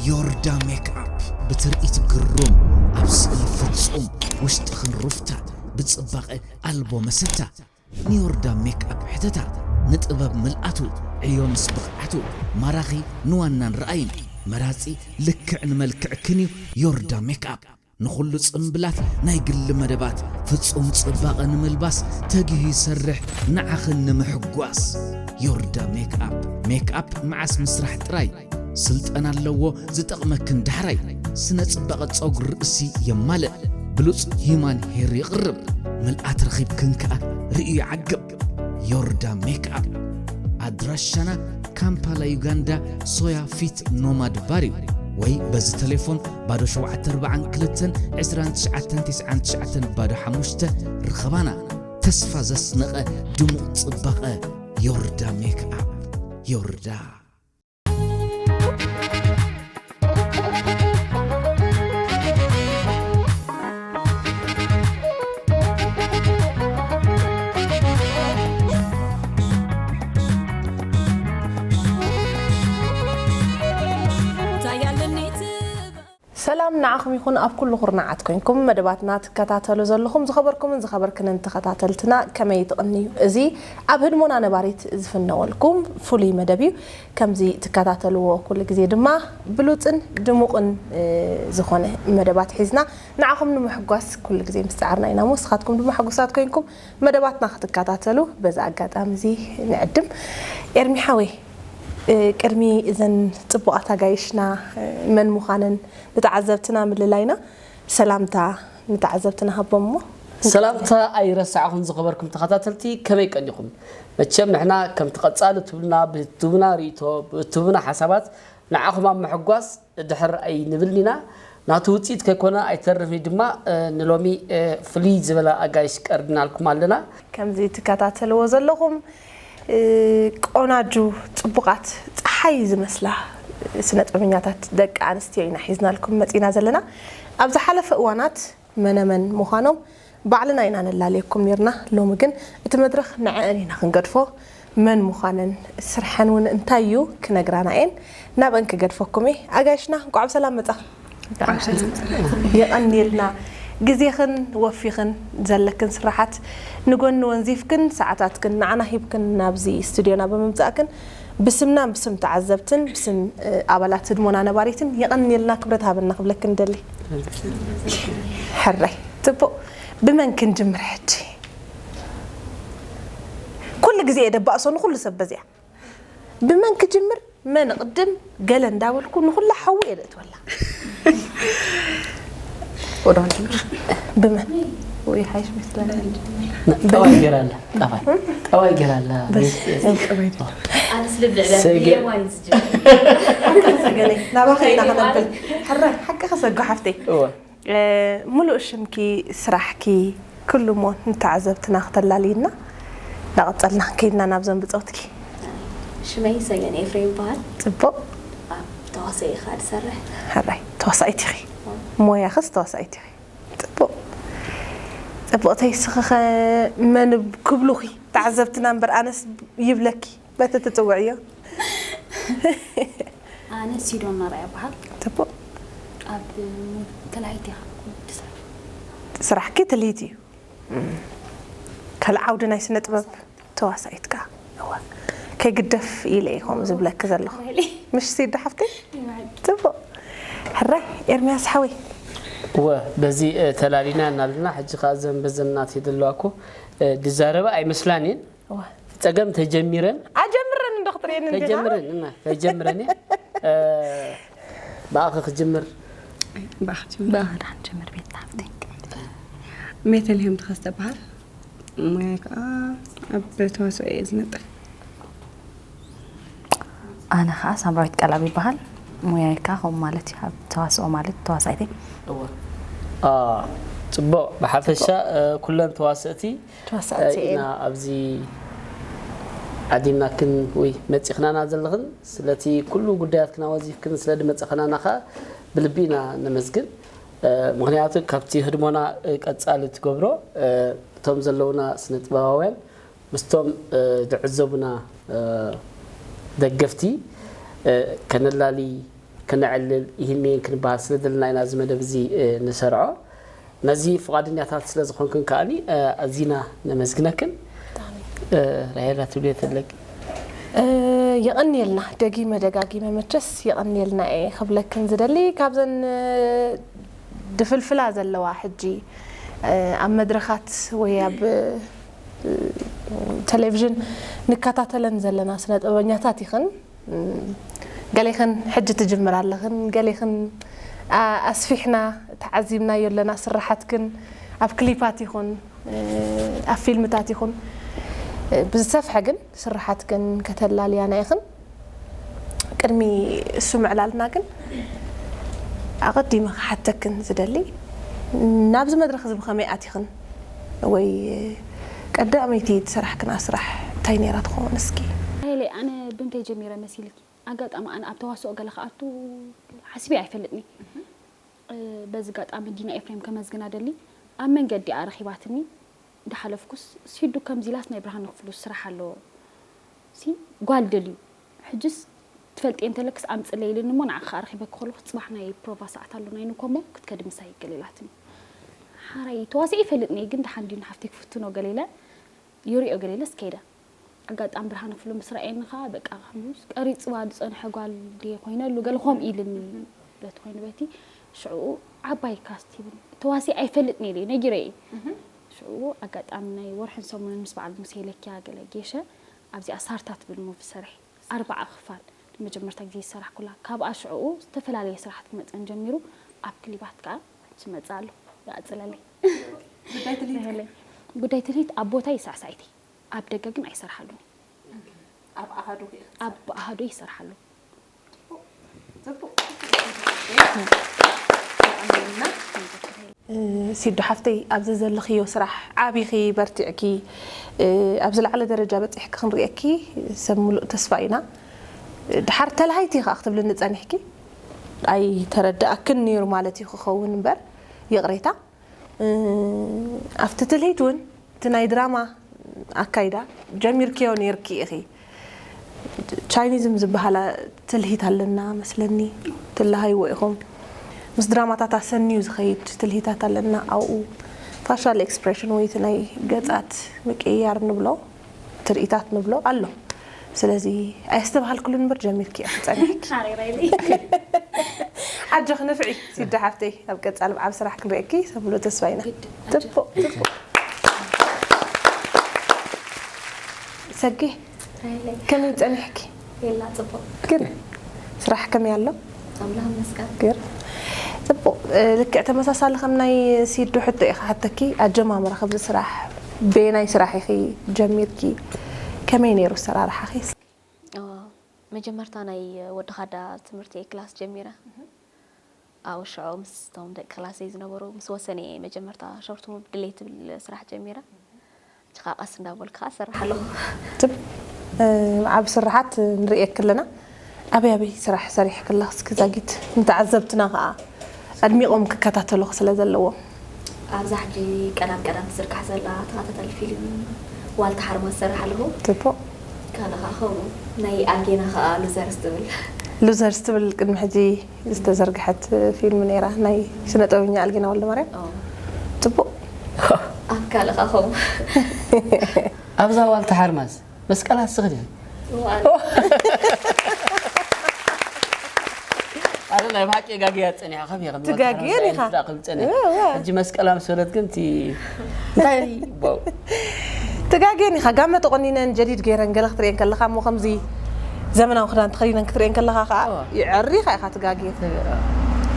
ዮርዳ ሜክኣፕ ብትርኢት ግሩም፣ ኣብ ስእሊ ፍጹም፣ ውሽጥኽን ሩፍታ ብጽባቐ ኣልቦ መሰታ። ንዮርዳ ሜክኣፕ ሕተታ፣ ንጥበብ ምልኣቱ፣ ዕዮ ምስ ብቕዓቱ፣ ማራኺ ንዋናን ረኣይን፣ መራጺ ልክዕ ንመልክዕክን እዩ ዮርዳ ሜክኣፕ። ንኹሉ ጽምብላት ናይ ግሊ መደባት ፍጹም ጽባቐ ንምልባስ ተጊሁ ይሰርሕ፣ ንዓኽን ንምሕጓስ። ዮርዳ ሜክኣፕ። ሜክኣፕ መዓስ ምስራሕ ጥራይ ስልጠና ኣለዎ፣ ዝጠቕመክን ዳሕራይ። ስነ ጽባቐ ጸጉሪ ርእሲ የማልእ፣ ብሉጽ ሂዩማን ሄር የቕርብ። ምልኣት ረኺብክን ከኣ ርእዩ ይዓግብ። ዮርዳ ሜክኣፕ። ኣድራሻና ካምፓላ ዩጋንዳ፣ ሶያ ፊት ኖማድ ባር እዩ። ወይ በዚ ቴሌፎን ባዶ ሸውዓተ ኣርባዓን ክልተን ዕስራን ትሽዓተን ተስዓን ትሽዓተን ባዶ ሓሙሽተ ርኸባና። ተስፋ ዘስነቐ ድሙቕ ጽባቐ። ዮርዳ ሜክኣፕ። ዮርዳ። ሰላም ንዓኹም ይኹን፣ ኣብ ኩሉ ኩርናዓት ኮይንኩም መደባትና ትከታተሉ ዘለኹም ዝኸበርኩምን ዝኸበርክንን ተኸታተልትና፣ ከመይ ትቕንዩ? እዚ ኣብ ህድሞና ነባሪት ዝፍነወልኩም ፍሉይ መደብ እዩ። ከምዚ ትከታተልዎ ኩሉ ግዜ ድማ ብሉጽን ድሙቕን፣ እ፣ ዝኾነ መደባት ሒዝና ንዓኹም ንምሕጓስ ኩሉ ግዜ ምስ ጸዓርና ኢና እሞ፣ ንስኻትኩም ድማ ሕጉሳት ኮይንኩም መደባትና ክትከታተሉ በዚ ኣጋጣሚ እዚ ንዕድም። ኤርሚ ሓወይ፣ እ፣ ቅድሚ እዘን ጽቡቓት ኣጋይሽና፣ እ፣ መን ምዃነን ንተዓዘብትና ምልላይና፣ ሰላምታ ንተዓዘብትና ሃቦም እሞ። ሰላምታ ኣይረሳዕኹን ዝኸበርኩም ተኸታተልቲ፣ ከመይ ቀኒኹም? መቸም ንሕና ከምቲ ቀጻሊ ትብሉና፣ ብትቡና ርእይቶ፣ ብትቡና ሓሳባት ንዓኹም ኣብ ምሕጓስ ድሕር ኣይንብልን ኢና። ናቱ ውጽኢት ከይኮነ ኣይተርፍን እዩ ድማ፣ እ፣ ንሎሚ፣ እ፣ ፍልይ ዝበለ ኣጋይሽ ቀርብናልኩም ኣለና። ከምዚ ትከታተልዎ ዘለኹም፣ እ፣ ቆናጁ፣ ጽቡቓት፣ ጸሓይ ዝመስላ ስነ ጥበበኛታት ደቂ ኣንስትዮ ኢና ሒዝናልኩም መጺና ዘለና። ኣብ ዝሓለፈ እዋናት መነመን ምዃኖም ባዕልና ኢና ነላልየኩም ኔርና። ሎሚ ግን እቲ መድረኽ ንዐኣን ኢና ክንገድፎ። መን ምዃነን፣ ስርሐን እውን እንታይ እዩ ክነግራና እየን። ናብአን ክገድፈኩም እየ። ኣጋይሽና፣ እንቋዕ ብሰላም መጻ። የቐንየልና። ግዜኽን ወፊኽን ዘለክን ስራሓት ንጎኒ ወንዚፍክን፣ ሰዓታትክን ንዓና ሂብክን ናብዚ ስቱድዮና ብምምጻእክን፣ ብስምናን ብስም ተዓዘብትን ብስም፣ እ፣ ኣባላት ህድሞና ነባሪትን የቐንየልና፣ ክብረት ሃበና ክብለክን እደሊ። ሕራይ። ጽቡቕ። ብመን ክንጅምር ሕጂ? ኩሉ ግዜ እየ ደባእሶ ንኹሉ ሰብ በዚኣ። ብመን ክጅምር? መን እቕድም? ገለ እንዳበልኩ ንኹላ ሓዊ እየ ደእትወላ። ብመን? ጠዋይ ገይራ ኣላ። ጠፋይ። ጠዋይ ገይራ ኣላ። ሰገ- ናባኺ ኢና ክነብል። ሕራይ፣ ሓቂ ከሰጉ ሓፍተይ። እወ። እ፣ ምሉእ ሽምኪ፣ ስራሕኪ፣ ኩሉ እሞ ንተዓዘብትና ክተላልይና፣ እንዳቐጸልና ክንከይድና ናብዞም ብጾትኪ። ሽመይ ሰገን ኤፍሬም ይበሃል። ጽቡቕ። ኣብ ተዋስኦ እየ ከኣ ዝሰርሕ። ሕራይ፣ ተዋሳኢት ኢኺ። ሞያኽስ ተዋሳኢት ኢኺ። ጽቡቕ። ጽቡቕተይ፣ እስኺ ኸ መን ክብሉኺ? ተዓዘብትና እምበር ኣነስ ይብለኪ። በቲ ትጽውዕዮ። ኣነ ሲዶን ናራይ ይበሃል። ጽቡቕ። ኣብ ተላሂት እየ ካብ ዝሰርሕ። ስራሕኪ ትልሂት እዩ። ካልእ ዓውዲ ናይ ስነ ጥበብ ተዋሳኢት ከኣ። እወ። ከይግደፍ ኢለ እየ ከምኡ ዝብለኪ ዘለኹ። ምሽ ሲዶ ሓፍተይ? ጽቡቕ። ሕራይ ኤርምያስ ሓወይ። እወ፣ በዚ እ፣ ተላሊና እናልና ሕጂ ከኣ ዘን በዘን ናተይ ዘለዋ እኮ እ፣ ዝዛረባ ኣይመስላን እየን። ጸገም ተጀሚረን ኣጀምረን እንዶ ክትርእየኒ እንዲኻ? ተጀምረን እና ተጀምረን እየ። እ፣ ብኣኺ ክጅምር። ብኣኺ ጅምር። ብኣኺ ደሓን ጀምር ቤት ሃፍተይ። ቤተልሄም ተኸስተ እበሃል። ሞያይ ከዓ ኣብ ተዋስኦ እየ ዝነጥፍ። ኣነ ከዓ ሳምራዊት ቀላብ ይበሃል። ሞያይ ከዓ ከምኡ ማለት እዩ። ኣብ ተዋስኦ ማለት ተዋሳኢት እየ። እወ። አ፣ ጽቡቕ። ብሓፈሻ እ፣ ኩለን ተዋሰእቲ ተዋሳእቲ ኢና እየን። ኣብዚ ዓዲምናክን ወይ መጺኽናና ዘለኽን ስለቲ ኩሉ ጉዳያትክን ኣወዚፍክን ስለ ድመጸኽናና ኸኣ ብልቢ ኢና ነመስግን። እ፣ ምኽንያቱ ካብቲ ህድሞና እ፣ ቀጻሊ ትገብሮ እ፣ እቶም ዘለውና ስነ ጥበባውያን ምስቶም እ፣ ዝዕዘቡና እ፣ ደገፍቲ እ፣ ከነላሊ ክነዕልል ይህሜን ክንበሃል ስለ ዘለና ኢና እዚ መደብ እዚ ንሰርዖ። ነዚ ፍቓደኛታት ስለ ዝኾንክን ከኣኒ ኣዚና ነመስግነክን። ራሄላ ትብልዮ ተለኪ? የቐንየልና። ደጊመ ደጋጊመ መቸስ የቐንየልና እየ ክብለክን ዝደሊ። ካብዘን ድፍልፍላ ዘለዋ ሕጂ ኣብ መድረኻት ወይ ኣብ ቴሌቪዥን ንከታተለን ዘለና ስነ ጥበበኛታት ይኽን፣ ገሌኽን ሕጂ ትጅምራ ኣለኽን፣ ገሌኽን ኣስፊሕና ተዓዚብናዮ ኣለና። ስራሓትክን ኣብ ክሊፓት ይኹን ኣብ ፊልምታት ይኹን፣ ብዝሰፍሐ ግን ስራሓትክን ከተላልያና ኢኽን። ቅድሚ እሱ ምዕላልና ግን ኣቐዲመ ክሓተክን ዝደሊ፣ ናብዚ መድረኽ እዚ ብኸመይ ኣቲኽን? ወይ ቀዳመይቲ ዝሰራሕክና ስራሕ እንታይ ነይራ ትኸውን እስኪ? ራሄለይ፣ ኣነ ብምንታይ ጀሚረ መሲልኪ? ኣጋጣሚ ኣነ ኣብ ተዋስኦ ገለ ክኣቱ ሓሲበ ኣይፈልጥኒ። በዚ ኣጋጣሚ ዲና ኤፍሬም ከመስግና ደሊ። ኣብ መንገዲ እያ ረኺባትኒ። እንዳሓለፍኩስ ሲዱ ከምዚ ኢላስ ናይ ብርሃነ ክፍሉ ስራሕ ኣለዎ ሲ ጓል ደልዩ ሕጅስ ትፈልጥየ እንተለክስ ኣምፅለይ ኢልኒ እሞ ንዓኺ ከዓ ረኺበኪ ከለኹ ፅባሕ ናይ ፕሮቫ ሰዓት ኣሎ ናይ ንኮሞ ክትከዲ ምሳይ ገለ ኢላትኒ። ሓራይ ተዋሲኤ ይፈልጥኒ ግን ደሓን ድዩ ንሓፍተይ ክፍትኖ ገለ ኢለ ይሪኦ ገለ ኢለስ ከይደ። ኣጋጣሚ ብርሃነ ክፍሉ ምስ ረኣየኒ ከዓ በቃ ከምዚ ቀሪፅዋ ዝፀንሐ ጓል ድየ ኮይነሉ ገለ ከምኡ ኢልኒ በቲ ኮይኑ በቲ ሽዑ ዓባይ ካስት ሂብኒ ተዋሲኤ ኣይፈልጥን ኢለ ነጊረዮ እየ። ሽዑ ኣጋጣሚ ናይ ወርሕን ሰሙንን ምስ በዓል ሙሴ ለኪያ ገለ ጌሸ ኣብዚኣ ሳርታ ትብል ሙቪ ሰሪሐ ኣርባዓ ክፋል ንመጀመርታ ግዜ ዝሰራሕኩላ ካብኣ ሽዑኡ ዝተፈላለየ ስራሓት ክመፀን ጀሚሩ ኣብ ክሊባት ከዓ ሕጂ ይመፅእ ኣሎ ይቐፅለለይ ጉዳይ ትልሂት ኣብ ቦታይ ሳዕሳዒተይ ኣብ ደገ ግን ኣይሰርሓሉን እየ ኣብ ኣሃዱ ኢኺ ኣብ ኣሃዱ ይሰርሓሉ ጽቡቕ ሲዱ ሓፍተይ ኣብዚ ዘለኽዮ ስራሕ ዓቢኺ በርቲዕኪ ኣብ ዝለዓለ ደረጃ በፂሕኪ ክንርእየኪ ሰብ ሙሉእ ተስፋ ኢና ድሓር ተላሃይቲ ኢኻ ክትብልኒ ጸኒሕኪ ኣይተረድኣክን ነይሩ ማለት እዩ ክኸውን እምበር ይቕሬታ ኣብቲ ትልሂት እውን እቲ ናይ ድራማ ኣካይዳ ጀሚርክዮ ነይርኪ ኢኺ ቻይኒዝም ዝበሃላ ትልሂት ኣለና መስለኒ ትለሃይዎ ኢኹም ምስ ድራማታት ኣሰንዩ ዝኸይድ ትልሂታት ኣለና ኣብኡ ፋሻል ኤክስፕሬሽን ወይ እቲ ናይ ገፃት ምቅይያር ንብሎ ትርኢታት ንብሎ ኣሎ ስለዚ ኣየስተብሃልክሉን እምበር ጀሚርኪ ኢኺ ፀኒሕኪ ሓጀኺ ንፍዒ ሲዳ ሓፍተይ ኣብ ቀፃሊ ብዓብ ስራሕ ክንርእየኪ ሰብሎ ተስፋ ኢና ፅቡቅ ፅቡቅ ሰጊ ከመይ ፀኒሕኪ የላ ፅቡቅ ግን ስራሕ ከመይ ኣሎ ኣምላኽ መስገን ግን ፅቡቅ ልክዕ ተመሳሳሊ ከም ናይ ሲዱ ሕቶ ኢኻ ሓተኪ ኣጀማምራ ከብዚ ስራሕ በየናይ ስራሕ ኢኺ ጀሚርኪ ከመይ ነይሩ ኣሰራርሓኺ መጀመርታ ናይ ወዲ ካዳ ትምህርቲ ክላስ ጀሚረ ኣብኡ ሽዑ ምስቶም ደቂ ክላሰይ ዝነበሩ ምስ ወሰነ እየ መጀመርታ ሾርት ሙቭ ድሌት ትብል ስራሕ ጀሚረ ሕጂ ከዓ ቀስ እንዳበልኩ ከዓ እሰርሕ ኣለኹ ኣብ ስርሓት ንርእየኪ ኣለና ኣበይ ኣበይ ስራሕ ሰሪሕኪ ኣለኺ እስኪ ዛጊት ንተዓዘብትና ከዓ ኣድሚቖም ክከታተሉኺ ስለ ዘለዎም ኣብዛ ሕጂ ቀዳም ቀዳም ትዝርጋሕ ዘላ ተኸታታሊ ፊልም ዋልታ ሓርማዝ ዝሰርሕ ኣለኹ ጽቡቕ ካልእ ከዓ ከምኡ ናይ ኣልጌና ከዓ ሉዘርስ ትብል ሉዘርስ ትብል ቅድሚ ሕጂ ዝተዘርግሐት ፊልም ነይራ ናይ ስነ ጥበበኛ ኣልጌና ወልደማርያም ጽቡቕ ኣብ ካልእ ከዓ ከምኡ ኣብዛ ዋልታ ሓርማዝ መስቀላት ስኽዲ ኣነ ናይ ብሓቂ ጋግያ ጸኒሐ ከመይ ከም ትጋግየን ኢኻ። ክብል ጸኒሐ እወ። ሕጂ መስቀላ ምስ በለት ግን እቲ እንታይ ቦው ትጋግየን ኢኻ ጋመ ተቆኒነን ጀዲድ ገይረን ገለ ክትርእየን ከለኻ እሞ ከምዚ ዘመናዊ ክዳን ተኸዲነን ክትርእየን ከለኻ ከዓ ይዕሪኻ ኢኻ ትጋግየን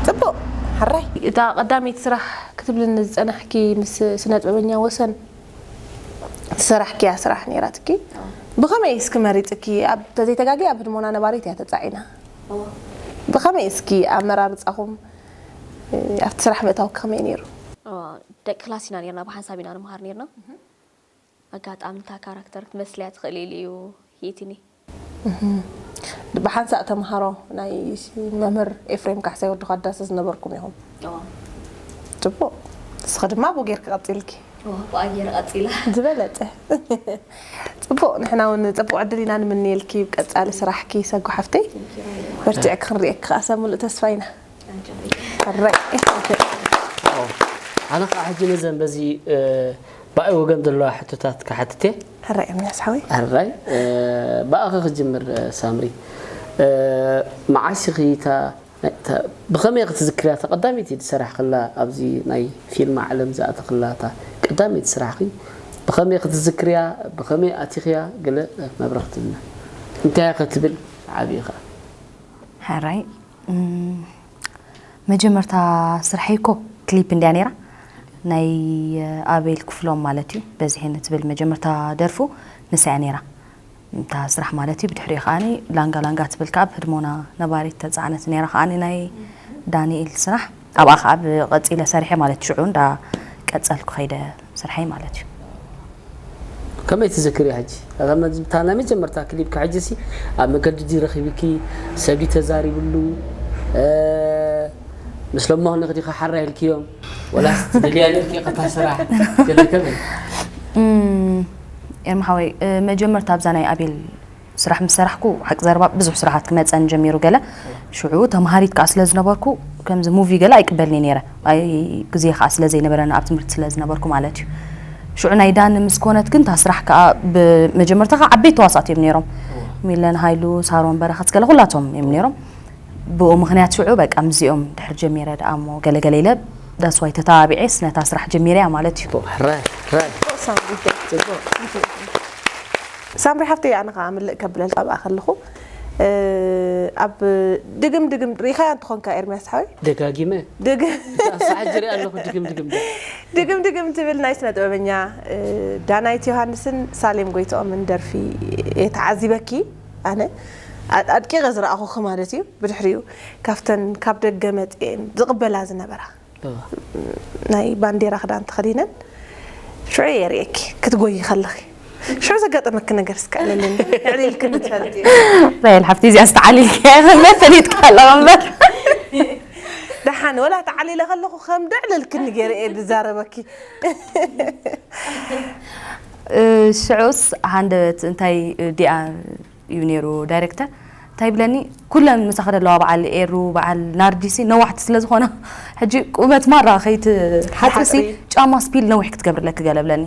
ጽቡቕ ሕራይ እታ ቀዳመይቲ ስራሕ ክትብልኒ ዝጸናሕኪ ምስ ስነ ጥበበኛ ወሰን ዝሰራሕክያ ስራሕ ነይራትኪ ብኸመይ እስኪ መሪፅኪ ኣብ ተዘይተጋጊ ኣብ ህድሞና ነባሪት እያ ተፃዒና ብኸመይ እስኪ ኣመራርፃኹም ኣብቲ ስራሕ ምእታውኪ ከመይ ነይሩ ደቂ ክላስ ኢና ነርና ብሓንሳብ ኢና ንምሃር ነርና ኣጋጣሚ እታ ካራክተር ክትመስልያ ትኽእል ኢሉ እዩ ሂእትኒ ብሓንሳእ ተምሃሮ ናይ መምህር ኤፍሬም ካሕሳይ ወዲ ኳዳሰ ዝነበርኩም ኢኹም ጽቡቕ እስኸ ድማ ብኡ ጌርኪ ቀፂልኪ ብኣየር ቀፂላ። ዝበለፀ። ፅቡቅ፣ ንሕና እውን ፅቡቅ ዕድል ኢና ንምንየልኪ። ቀፃሊ ስራሕኪ ሰጉ ሓፍተይ፣ በርቲዕኪ ክንሪኤኪ ከዓ ሰብ ሙሉእ ተስፋ ኢና። ሕራይ። ኣነ ከዓ ሕጂ ነዘን በዚ ብኣይ ወገን ዘለዋ ሕቶታት ክሓትት እየ። ሕራይ እምንያስ ሓወይ። ሕራይ፣ ብኣኺ ክጅምር። ሳምሪ፣ መዓስ ኢኺ እታ ብኸመይ ክትዝክርያ እታ ቀዳመይቲ ዝሰራሕክላ ኣብዚ ናይ ፊልም ዓለም ዝኣተኽላ እታ ቀዳመይቲ ስራሕኺ ብኸመይ ክትዝክርያ፣ ብኸመይ ኣቲኽያ፣ ገለ መብርህ ክትብልና እንታይ ክትብል ዓብዪ ኸዓ። ሕራይ፣ መጀመርታ ስርሐይ እኮ ክሊፕ እንድያ ነይራ፣ ናይ ኣቤል ክፍሎም ማለት እዩ። በዚሐን ትብል መጀመርታ ደርፉ ንሳ እያ ነይራ። እታ ስራሕ ማለት እዩ። ብድሕሪኡ ከዓኒ ላንጋ ላንጋ ትብል ከዓ ብህድሞና ነባሪት ተፃዕነት ነይራ ከዓኒ ናይ ዳንኤል ስራሕ። ኣብኣ ከዓ ብቐፂለ ሰሪሐ ማለት ሽዑ እንዳ ቀፀልኩ ከይደ ስርሐይ ማለት እዩ። ከመይ ትዝክርያ ሕጂ? እታ መ- እታ ናይ መጀመርታ ክሊፕ ሕጂ ሲ ኣብ መገዲ ድዩ ረኺብኪ? ሰብ ድዩ ተዛሪብሉ? ምስ ለማኹ ንኽዲ ሓራ ኢልክዮም? ወላስ ትደልያ ነርኪ ኢኻ እታ ስራሕ? ገለ ከመይ? ኤርሚ ሓወይ፣ መጀመርታ ኣብዛ ናይ ኣቤል ስራሕ ምስ ሰራሕኩ ሓቂ ዘረባ ብዙሕ ስራሓት ክመፀን ጀሚሩ ገለ ሽዑ ተምሃሪት ከዓ ስለ ዝነበርኩ ከምዚ ሙቪ ገለ ኣይቅበልኒ ነይረ። ኣይ ግዜ ከዓ ስለ ዘይነበረና ኣብ ትምህርቲ ስለ ዝነበርኩ ማለት እዩ። ሽዑ ናይ ዳኒ ምስ ኮነት ግን እታ ስራሕ ከዓ ብመጀመርታ ከዓ ዓበይቲ ተዋሳእቲ እዮም ነይሮም። ሚለን ሃይሉ፣ ሳሮን በረኸት ገለ ኩላቶም እዮም ነይሮም። ብኡ ምኽንያት ሽዑ በቃ ምስዚኦም ድሕር ጀሚረ ደኣ እሞ ገለገለ ኢለ ዳስዋይ ተታቢዔስ ነታ ስራሕ ጀሚረያ ማለት እዩ። ሕራይ ሕራይ ሳምሪ ሓፍተይ፣ ኣነ ከዓ ምልእ ከብለል ኣብኣ ከለኹ ኣብ ድግም ድግም ሪኻያ እንትኾንካ ኤርሚያስ ሓወይ ደጋጊመ ድግም ሳሕ ጅሪ ኣለኹ ድግም ድግም ደ ድግም ድግም ትብል ናይ ስነ ጥበበኛ ዳናይት ዮሃንስን ሳሌም ጎይትኦምን ደርፊ እየ ተዓዚበኪ። ኣነ ኣድቂቐ ዝረኣኹኺ ማለት እዩ። ብድሕሪኡ ካብተን ካብ ደገ መፅኤን ዝቕበላ ዝነበራ ናይ ባንዴራ ክዳን ተኸዲነን ሽዑ የርእየኪ ክትጎይ ከለኺ ሽዑ ዘጋጠመኪ ነገር እስከ ዕለልን ዕሊልክኒ ትፈልጢ? ራይል ሓፍቲ እዚኣ ዝተዓሊልኪ ፈሊጥካ ኣለኻ እምበር ደሓን ወላ ተዓሊለ ከለኹ ከም ደዕለልክኒ ገይረ እየ ዝዛረበኪ። ሽዑስ ሃንደበት እንታይ ዲኣ እዩ ነይሩ ዳይሬክተር እንታይ ይብለኒ ኩለን ምሳኺ ዘለዋ በዓል ኤሩ በዓል ናርዲሲ ነዋሕቲ ስለ ዝኾና ሕጂ ቁመት ማራ ከይትሓፅሲ ጫማ ስፒል ነዊሕ ክትገብርለኪ ገለ ብለኒ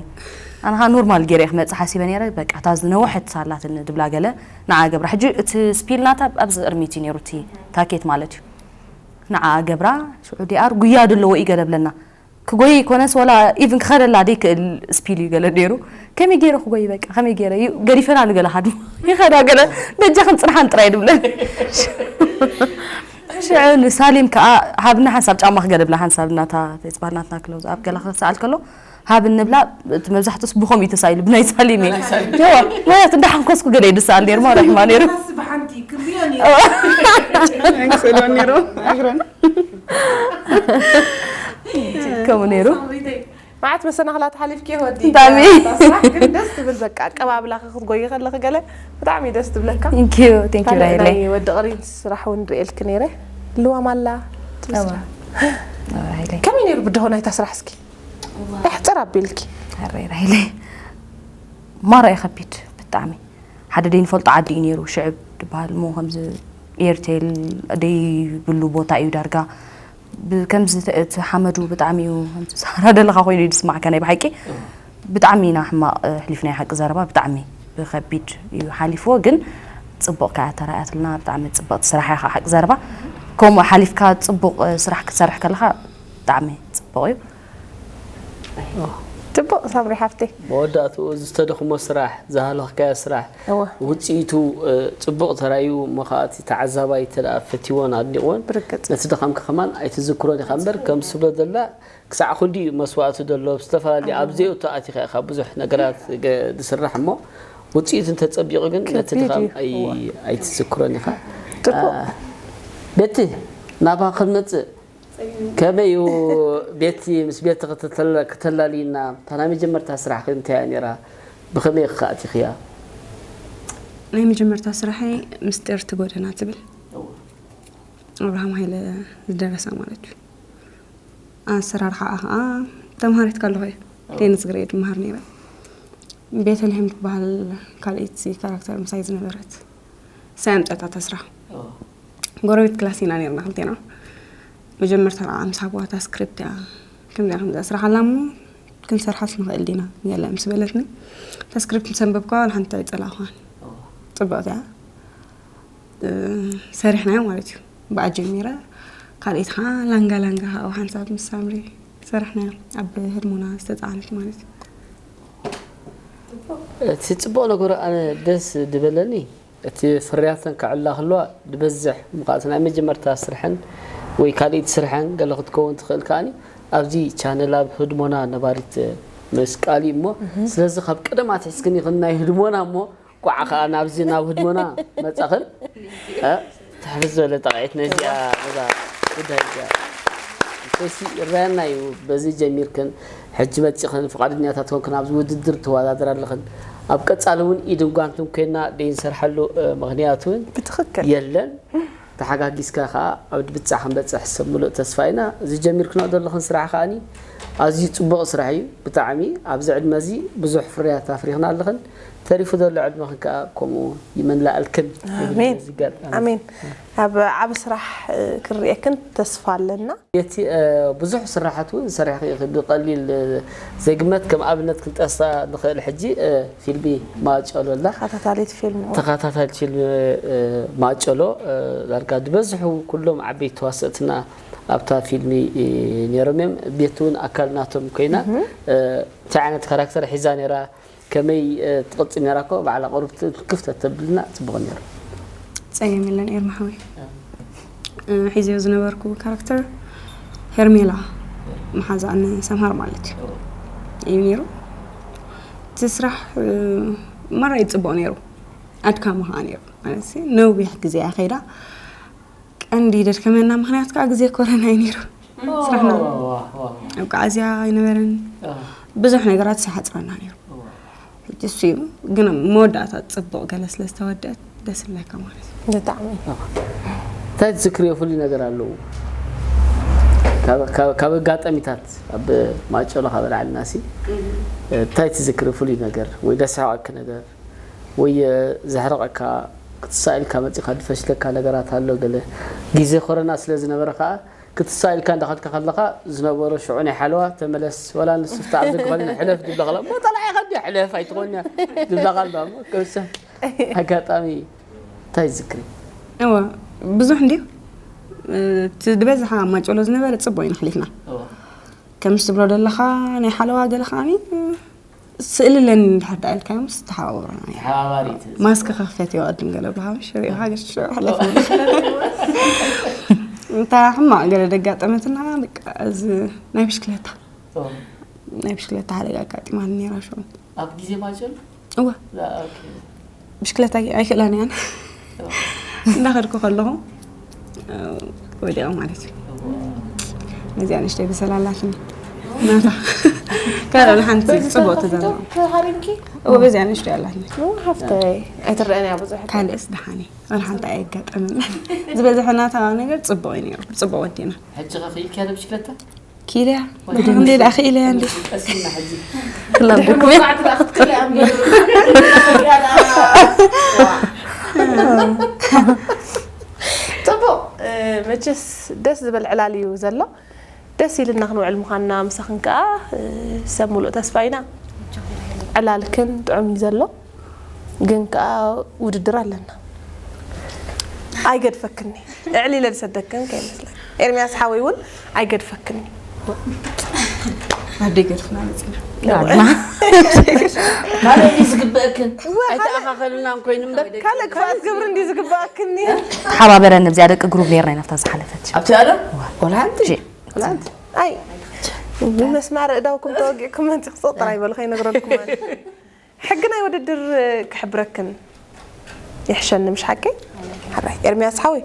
ኣነ ከዓ ኖርማል ገይረ ክመፅእ ሓሲበ ነይረ በቃ እታ ዝነወሐት ሳላትኒ ድብላ ገለ ንዓ ገብራ ሕጂ እቲ ስፒል ናታ ኣብዚ ቅድሚት እዩ ነይሩ እቲ ታኬት ማለት እዩ ንዓ ገብራ ሽዑ ዲኣር ጉያ ደለዎ እዩ ገለ ብለና ክጎይ ይኮነስ ወላ ኢቭን ክኸደላ ደይክእል ስፒል እዩ ገለ ነይሩ ከመይ ገይረ ክጎይ በቃ ከመይ ገይረ እዩ ገዲፈና ንገለ ሃድሞ ይኸዳ ገለ በጃ ክንፅንሓን ጥራይ ድብለን ሽዑ ንሳሊም ከዓ ሃብና ሓንሳብ ጫማ ክገደብላ ሓንሳብ እናታ ፌስባል ናትና ክለው ዝኣብ ገላ ክሰኣል ከሎ ሃብ እንብላ እቲ መብዛሕትኡስ ብኸምኡ እዩ ተሳኢሉ ብናይ ሳሊም እዩ ማለት እንዳሓንኮስኩ ገለ ይድስኣል ነይሩ ማለት ማ ረሒማ ነይሩ ስእሎ ነይሩ እግረን ከምኡ ነይሩ መዓት መሰናኽላት ሓሊፍኪ ወዲ ብጣዕሚ። ግን ደስ ትብል በቃ ኣቀባብላ ክትጎይ ከለኺ ገለ ብጣዕሚ ደስ ትብለካ ቴንኪዩ ቴንኪዩ ካልእ ራይለይ ናይ ወዲ ቅሪን ስራሕ እውን ርእየልኪ ነይረ ልዋም ኣላ ትብል ስራሕ ራይለይ ከመይ ነይሩ ብድሆ ናይታ ስራሕ እስኪ ኣሕፅር ኣቢልኪ ኣረይ ራይለይ ማራ እዩ ከቢድ ብጣዕሚ ሓደ ደይንፈልጦ ዓዲ እዩ ነይሩ ሽዕብ ዝበሃል እሞ ከምዚ ኤርቴል ደይብሉ ቦታ እዩ ዳርጋ ከምዚ እቲ ሓመዱ ብጣዕሚ እዩ ሳራ ደለካ ኮይኑ እዩ ዝስማዕካ ናይ ብሓቂ ብጣዕሚ ኢና ሕማቕ ሕሊፍናዮ ሓቂ ዘረባ ብጣዕሚ ብከቢድ እዩ ሓሊፍዎ ግን ፅቡቕ ከያ ተራእያትልና ብጣዕሚ ፅብቕቲ ስራሕ ኢኻ ሓቂ ዘረባ ከምኡ ሓሊፍካ ፅቡቕ ስራሕ ክትሰርሕ ከለካ ብጣዕሚ ፅቡቕ እዩ ፅቡቕ ሳምሪ ሓፍተይ መወዳእትኡ ዝተደኽሞ ስራሕ ዝሃለኽካዮ ስራሕ እወ ውፅኢቱ እ፣ ፅቡቕ ተራእዩ እሞ ከዓ እቲ ተዓዛባይ እንተ ደኣ ፈትይዎን ኣድኒቕዎን ብርግፅ ነቲ ድኻምካ ከማን ኣይትዝክሮን ኢኻ እምበር ከም ዝብሎ ዘላ ክሳዕ ክንዲ እዩ መስዋእቲ ዘሎ ብዝተፈላለዩ ኣብ ዘይእቱ ኣቲኻ ኢኻ ብዙሕ ነገራት ገ- ዝስራሕ እሞ ውፅኢቱ እንተፀቢቑ ግን ነቲ ከቢድ ድኻም እዩ። ኣይ- ኣይትዝክሮን ኢኻ ፅቡቕ አ፣ ቤቲ ናባኻ ክንመፅእ ከመይ እዩ ቤቲ ምስ ቤቲ ክትተላ- ክተላልይና እታ ናይ መጀመርታ ስራሕኺ እንታይ እያ ነይራ ብኸመይ ኢኺ ኣቲኽያ ናይ መጀመርታ ስራሐይ ምስጢርቲ ጎደና ትብል ኣብርሃም ሃይለ ዝደረሳ ማለት እዩ ኣሰራርሓኣ ከዓ ተምሃሪት ከለኹ እየ ቴንስ ግሬድ መሃር ነይረ። ቤተልሔም ትበሃል ካልኣይቲ ካራክተር ምሳይ ዝነበረት፣ ሳይ ኣምጸታ ተስራ። ጎረቤት ክላስ ኢና ነርና ክልቴና። መጀመርታ ደኣ ምስ ሃብዋ እታ ስክሪፕት እያ፣ ከምዚኣ ከምዚኣ ስራሕ ኣላ እሞ ክንሰርሓስ ንኽእል ዲና ገለ ምስ በለትኒ፣ እታ ስክሪፕት ምስ ኣንበብክዋ ዋላ ሓንቲ ኣይጸላእኽዋን። ጽብቕቲ እያ። እ፣ ሰሪሕናዮ ማለት እዩ። ብኣ ጀሚረ፣ ካልኣይቲ ኸዓ ላንጋ ላንጋ ኸዓ ሓንሳብ ምስ ሳምሪ ሰሪሕናዮ፣ ኣብ ህድሞና ዝተጻዕነት ማለት እዩ። እቲ ጽቡቕ ነገሩ ኣነ ደስ ዝበለኒ፣ እቲ ፍርያተን ክዕላ ከለዋ ዝበዝሕ ምዃኑ፣ ናይ መጀመርታ ስርሐን ወይ ካልኣይቲ ስርሐን ገለ ክትከውን ትኽእል ከኣኒ፣ ኣብዚ ቻነል ኣብ ህድሞና ነባሪት ምስ ቃሊ እሞ፣ ስለዚ ካብ ቀደም ኣትሒዝክን ኢኽን ናይ ህድሞና እሞ፣ ኳዓ ኸኣ ናብዚ ናብ ህድሞና መጻኽን፣ እ፣ ትሕፍዝ ዝበለ ጠቕዒት ነዚኣ፣ ነዛ ጉዳይ እዚኣ። እንተይሲ ይረኣየና እዩ፣ በዚ ጀሚርክን፣ ሕጂ መጺኽን፣ ፍቓደኛታት ኮንክን፣ ኣብዚ ውድድር ትወዳደራ ኣለኽን። ኣብ ቀጻሊ እውን ኢድን ጓንትን ኮይና ደይንሰርሐሉ፣ እ፣ ምኽንያት እውን ብትኽክል። የለን። ተሓጋጊዝካ ኸኣ ኣብ ድብጻ ክንበጽሕ ሰብ ምሉእ ተስፋ ኢና። እዚ ጀሚርክንኦ ዘለኽን ስራሕ ከኣኒ ኣዝዩ ጽቡቕ ስራሕ እዩ። ብጣዕሚ ኣብዚ ዕድመ እዚ ብዙሕ ፍርያት ኣፍሪኽና ኣለኽን። ተሪፉ ዘሎ ዕድመኽን ከኣ ከምኡ ይመላእልክን። ኣሜን። ኣብዚ ኣጋጣሚ። ኣሜን። ኣብ ዓቢ ስራሕ፣ እ፣ ክንርእየክን ተስፋ ኣለና። እቲ፣ እ፣ ብዙሕ ስራሓት እውን ሰሪሕኺ ኢኺ። ብቐሊል፣ እ፣ ዘይግመት ከም ኣብነት ክንጠቕሳ ንኽእል። ሕጂ፣ እ፣ ፊልሚ ማጨሎ ኣላ። ተኸታታሊት ፊልም። ተኸታታሊት ፊልም፣ እ፣ ማጨሎ፣ እ፣ ዳርጋ ዝበዝሑ ኩሎም ዓበይቲ ተዋሰእትና ኣብታ ፊልሚ፣ እ፣ ነይሮም እዮም። ቤት እውን ኣካል ናቶም ኮይና፣ እ፣ እንታይ ዓይነት ካራክተር ሒዛ ነይራ? ከመይ፣ እ፣ ትቕጽል ነይራ እኮ ባዕላ ቁሩብ ት-፣ ክፍተት ተብልና ጽቡቕ ነይሩ። ጸገም የለን ኤርሚ ሓወይ። እ፣ ሒዘዮ ዝነበርኩ ካራክተር ሄርሜላ፣ መሓዛኣን ሰምሃር ማለት እዩ፣ እዩ ነይሩ። እቲ ስራሕ፣ እ፣ መራይ ጽቡቕ ነይሩ፣ ኣድካሚ ኸዓ ነይሩ። ማለት ነዊሕ ግዜ እያ ከይዳ። ቀንዲ ደድከመና ምኽንያት ከዓ ግዜ ኮረና እዩ ነይሩ። ስራሕና መጓዓዝያ ኣይነበረን። ብዙሕ ነገራት ይሓፅረና ነይሩ። ሕጂ እሱ እዩ። ግን መወዳእታ ፅቡቕ ገለ ስለ ዝተወደአት ደስ ይብለካ ማለት እዩ። ብጣዕሚ። እንታይ ትዝክርዮ ፍሉይ ነገር ኣለዎ? ካብ- ካብ- ካብ ኣጋጣሚታት ኣብ ማጨሎ ካብ ኣልዓልና ሲ እንታይ ትዝክሪ ፍሉይ ነገር ወይ ደስሓቀኪ ነገር ወይ ዘሕረቐካ ክትሳኢልካ መፂኻ ዝፈሽለካ ነገራት ኣሎ? ገለ ግዜ ኮረና ስለ ዝነበረ ከዓ ክትሳኢልካ እንዳኸድካ ከለኻ ዝነበሮ ሽዑ ናይ ሓለዋ ተመለስ ወላ ንስፍታ ኣብ ዝግኸል ሕለፍ ድብለኸላ እሞ ጠላዒኻ ድያ ሕለፍ ኣይትኾንያ ድብለኻ ኣሎ እሞ ከብሰ ኣጋጣሚ እንታይ ዝክሪ? እወ ብዙሕ እንድዩ እቲ ዝበዝሓ ኣብ ማጨሎ ዝነበረ ፅቡቅ ኢና ሓሊፍና። ከምስ ትብሎ ዘለኻ ናይ ሓለዋ ገለ ከዓኒ ስእሊ ኣለኒ እንድሕር ደኣ ኢልካዮም ዝተሓባበሩና እዮም። ተሓባባሪት። ማስክ ከኽፈት እዩ ቅድም ገለ ብልካ ምሽ ሪእኻ ገሽ ሽዑ ሓለፍ እንታ ሕማቕ ገለ ደጋጠመትና በቃ እዚ ናይ ብሽክለታ ናይ ብሽክለታ ሓደጋ ኣጋጢማኒ ነይራ ሽዑ። ኣብ ግዜ ማጨሎ? እወ። ብሽክለታ ኣይክእላን እያን እንዳኸድኩ ከለኹ ወዲቐ ማለት እዩ። ነዚኣ ንእሽተይ ብሰል ኣላትኒ ናታ ካልእ ሓንቲ ፅቡቅ ትዘና ተሃሪምኪ እወ በዚኣ ንእሽተይ ኣላትኒ። ሓፍተይ ኣይትረአን እያ ብዙሕ። ካልእስ ደሓኒ ወላ ሓንቲ ኣየጋጠመን። ዝበዝሐ ናታ ነገር ፅቡቅ እዩ ነይሩ ብፅቡቅ ወዲና። ሕጂ ከ ክኢልኪ ብሽክለታ? ክኢለያ እንዴ ደኣ ክኢለያ እንዴ ቀሲና ሕጂ ክላጉኩም እያ ፅቡቕ። መቸስ ደስ ዝብል ዕላል እዩ ዘሎ። ደስ ኢልና ክንውዕል ምዃንና ምሳኽን ከዓ ሰብ ሙሉእ ተስፋ ኢና። ዕላልክን ጥዑም እዩ ዘሎ። ግን ከዓ ውድድር ኣለና። ኣይገድፈክኒ እዕሊለ ዝሰደክን ከይመስለክ ኤርሚያስ ሓወይ እውን ኣይገድፈክኒ። ኣደይ ገድፍና መፅና ካልእ እዩ ዝግበእክን ኣይተኣኻኸልና እንኮይኑ እምበር ካልእ ክፋት ግብሪ እንዲ ዝግበኣክኒ ተሓባበረን ኣብዚኣ ደቂ ግሩብ ነርና ኢና ኣብታ ዝሓለፈት ኣብቲ ኣደ ቆልሓንቲ ቆልሓንቲ ኣይ ብመስማር እዳውኩም ተወጊእኩም መን ትኽፅቕ ጥራይ በሉ ከይነግረልኩም ሕጊ ናይ ውድድር ክሕብረክን ይሕሸኒ ምሽ ሓቀይ ሓራይ ኤርሚያስ ሓወይ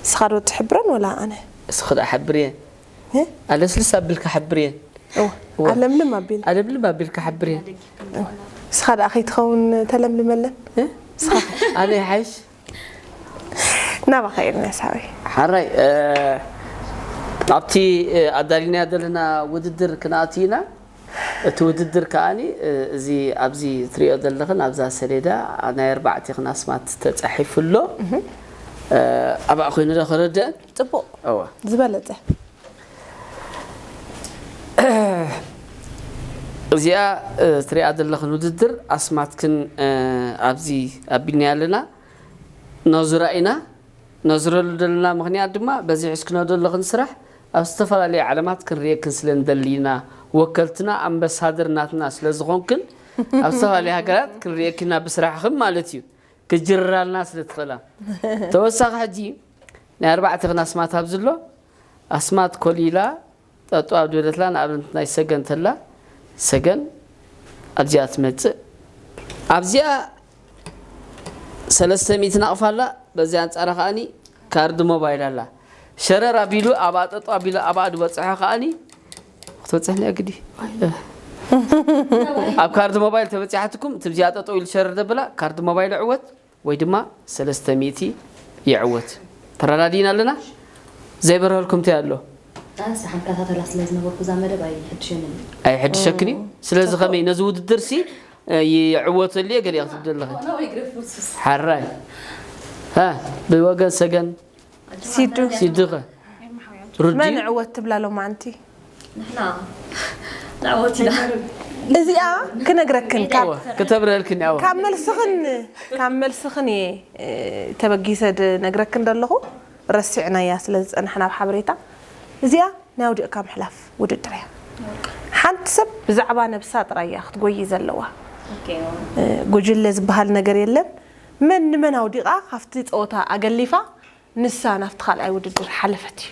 ንስኻ ዶ ትሕብረን ወላ ኣነ እስኺ ደኣ ሓብርየን ኣለስልስ ኣቢልካ ሓብርየን ኣለምልም ኣቢል ኣለምልም ኣቢልካ ሓብርየን እስኻ ደኣ ከይትኸውን ተለምልመለን ኣነ ይሓይሽ ናባኻ ኤርሚያስ ሓወይ ሓራይ ኣብቲ ኣዳሊናያ ዘለና ውድድር ክንኣቱ ኢና እቲ ውድድር ከኣኒ፣ እ፣ እዚ ኣብዚ ትሪኦ ዘለኽን ኣብዛ ሰሌዳ ናይ ኣርባዕቴኽን ኣስማት ተጻሒፉ ኣሎ። እ፣ ኣብኣ ኮይኑ ዶ ክርድአን? ጽቡቕ። እዋ። ዝበለጸ። እዚኣ፣ እ፣ ትሪኣ ዘለኽን ውድድር ኣስማትክን፣ እ፣ ኣብዚ ኣቢልናያ ኣለና። ነዙራ ኢና። ነዝረሉ ዘለና ምኽንያት ድማ በዚ ሒዝክንኦ ዘለኽን ስራሕ ኣብ ዝተፈላለዩ ዓለማት ክንርእየክን ስለ ንደሊ ኢና። ወከልትና ኣምበሳደር ናትና ስለ ዝኾንክን ኣብ ዝተፈላለዩ ሃገራት ክንርእየኪ ኢና ብስራሕኽን ማለት እዩ። ክጅርራልና ስለ ትኽእላ። ተወሳኺ ሕጂ ናይ ኣርባዕቴኽን ኣስማት ኣብዚ ኣሎ። ኣስማት ኮሊላ ጠጠው ኣብ ዝበለትላ ንኣብነት ናይ ሰገን ተላ ሰገን ኣብዚኣ ትመጽእ። ኣብዚኣ ሰለስተ ሚእቲ ናቕፋ ኣላ። በዚ ኣንጻራ ከኣኒ ካርድ ሞባይል ኣላ። ሸረር ኣቢሉ ኣብኣ ጠጠው ኣቢሉ ኣብኣ ዝበጽሖ ከኣኒ ክትበጽሕ እኒኣ ግዲ። ኣብ ካርድ ሞባይል ተበጺሓትኩም እቲ ብዚኣ ጠጠው ኢሉ ሸረር ደብላ ካርድ ሞባይል ዕወት ወይ ድማ ሰለስተ ሚእቲ ይዕወት። ተረዳዲእና ኣለና። ዘይበርሀልኩም እንታይ ኣሎ? ኣነስ ሓንካታተላ ስለ ዝነበርኩ እዛ መደብ ኣይሕድሸንን እዩ። ኣይሕድሸክን እዩ። ስለዚ ከመይ ነዚ ውድድር ሲ ይዕወተሉ እየ ገሊኣ ክትብል ዘለኺ? ሓራይ። ሃ፣ ብወገን ሰገን ሲዱ። ሲዱኸ? ሩዲ? መን ዕወት ትብላ ሎማዓንቲ? ንሕና ንዕወት ኢና። እዚኣ ክነግረክን ካብ እዋ፣ ክተብረልክን እዋ። ካብ መልስኽን ካብ መልስኽን እየ፣ እ፣ ተበጊሰ ድነግረክን ዘለኹ። ረሲዕናያ ስለ ዝጸናሕና ኣብ ሓበሬታ። እዚኣ ናይ ኣውዲቕካ ምሕላፍ ውድድር እያ። ሓንቲ ሰብ ብዛዕባ ነብሳ ጥራይ እያ ክትጎዪ ዘለዋ። ኦኬ። እ፣ ጉጅለ ዝበሃል ነገር የለን። መን ንመን ኣውዲቓ ካብቲ ጸወታ ኣገሊፋ ንሳ ናብቲ ካልኣይ ውድድር ሓለፈት እዩ።